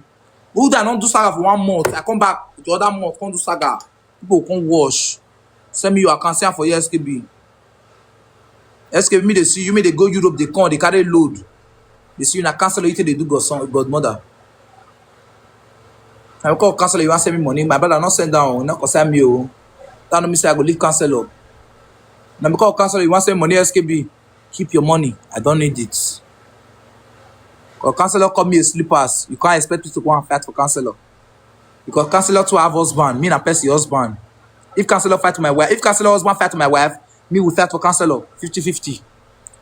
Who that don't do saga for one month? I come back the other month, come do saga. People come wash. Send me your account, send for S K B. S K B, me they see you, me they go Europe, they come, they carry load. They see you na counselor, you take they do godson, godmother. I will call counselor, you want send me money. My brother, not send down, not concern me, oh. Tell me say I go leave counselor. Now because counselor, you want send money, S K B, keep your money. I don't need it. Or counselor call me a slippers, you can't expect me to go and fight for counselor. Because counselor too have husband, me na person husband. If counselor fight my wife, if counselor husband fight my wife, me will fight for counselor fifty fifty.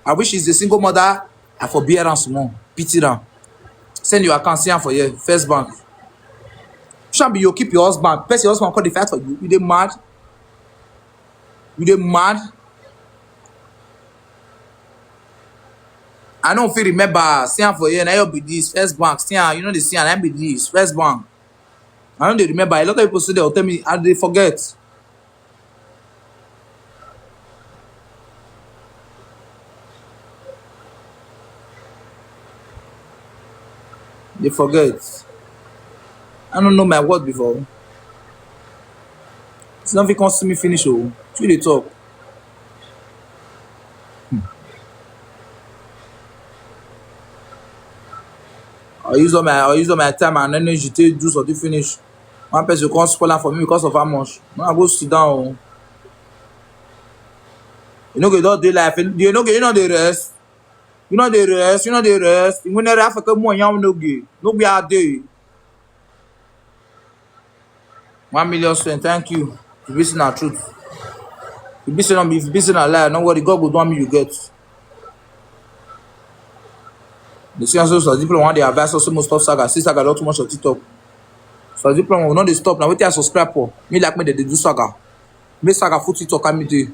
I wish she's a single mother, I for bear am small, pity am. Send your account, see am for here, First Bank. Shall be you keep your husband, person your husband call the fight for you. You dey mad? You dey mad? I don't feel remember, see am for here, na you be this, First Bank, see am, you know the see am, na be this, First Bank. I don't dey remember. A lot of people say they'll tell me, and they forget. They forget. I don't know my word before. It's not even see me finish. Oh, you dey talk. Hmm. I use all my I use all my time and energy to do something finish. One person come spoil am for me because of how much. Now I go sit down. Oh. You know, get all day life. You know, get you know the rest. You know the rest. You know the rest. You know the rest. No get no get a day. One million spend, thank you. If this na truth. If this na if this na lie, no worry, God go do me you get. The same so Sir Diploma want the advice also most stop saga. See saga not too much of TikTok. Sir Diploma will not dey stop. Now wait till I subscribe for. Me like me they dey do saga. Me saga foot TikTok and me dey.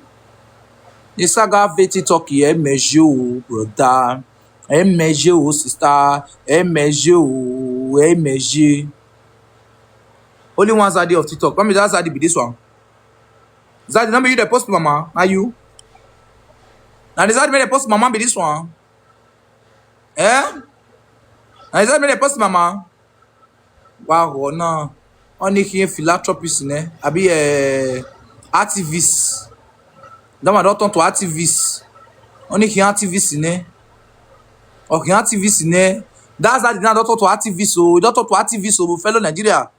The saga V TikTok here, measure, brother. Ẹ mẹ̀jẹ̀ o, sister. Ẹ mẹ̀jẹ̀ o, ẹ mẹ̀jẹ̀. Only one Zaddy of TikTok. Come that Zaddy be this one. Zaddy, no be you dey post mama. Na you. Na the Zaddy wey dey post mama be this one. Eh? Na the Zaddy wey dey post mama. Wa ho na. Only here philanthropist ne. Abi eh activist. That one don turn to activist. Only here activist ne. Okay, activist ne. That's that now don turn to activist. So don't talk to activist. So fellow Nigeria.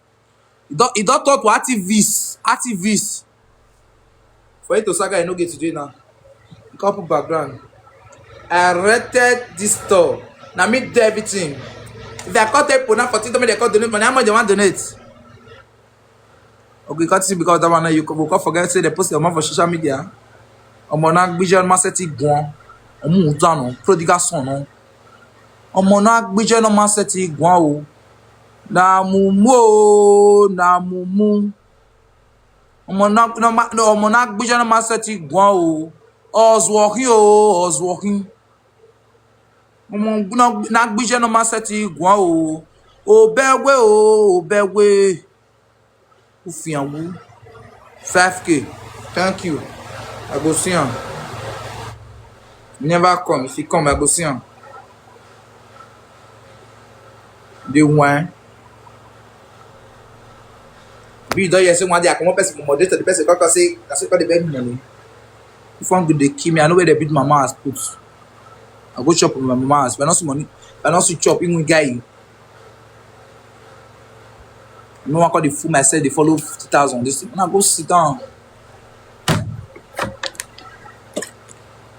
He don't, he don't talk to activists. Activists. For you to saga, I no get today now. Couple background. I rented this store. Now me do everything. If I call people now for TikTok, they call donate money. How much they want donate? Okay, can't see because that one now you go come forget say they post your money for social media. Ọmọ náà gbíjẹ́ ọmọ sẹ́tì gan. Ọmọ òótọ́ àná, prodigal son náà. Ọmọ náà gbíjẹ́ ọmọ sẹ́tì gan o. Na mumu o, na mumu. Ọmọ náà, ọmọ náà gbíjẹ́ ọmọ sẹ́tì gan o. Ọ̀zùwọ̀kín o, ọ̀zùwọ̀kín. Ọmọ náà gbíjẹ́ ọmọ sẹ́tì gan o. Òbẹ̀wé o, òbẹ̀wé. Ufianwu. Five K. Thank you. I go see am. Never come. If you come, I go see am. The wine. Be there, you say one day I come up person for moderator, the person come say, I say, "Call the bed money." If one good they kill me, I know where they beat my mama has put. I go chop with my mama has. If I not see money, if I not see chop, even guy. No one call the fool myself, they follow fifty thousand. This thing. When I go sit down.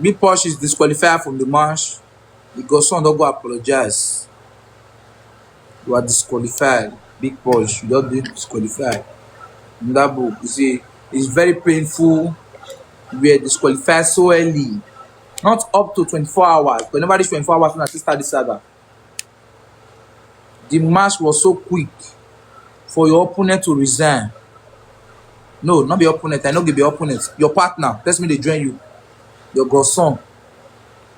Big Posh is disqualified from the match. The godson don't go apologize. You are disqualified. Big Posh, you don't be disqualified. In that book, you see, it's very painful. We are disqualified so early. Not up to twenty-four hours. But never reach twenty-four hours when I still start this saga. The match was so quick for your opponent to resign. No, not be opponent. I no give be opponent. Your partner, person wey dey join you, your godson,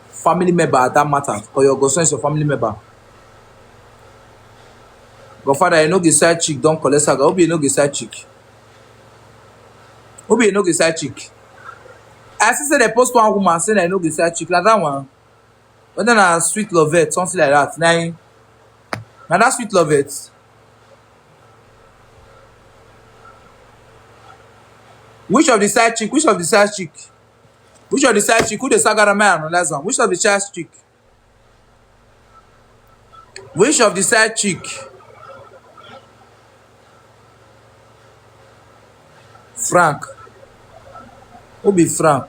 family member at that matter, or your godson is your family member. Godfather, you know the side chick don't collect saga. Hope you know the side chick. Hope you know the side chick. I see say they post one woman saying I know the side chick like that one. Whether na sweet lovette, something like that. Na, na that sweet lovette. Which of the side chick? Which of the side chick? Which of the side chick? Who the saga man and last one? Which of the side chick? Which of the side chick? Frank. Who be Frank?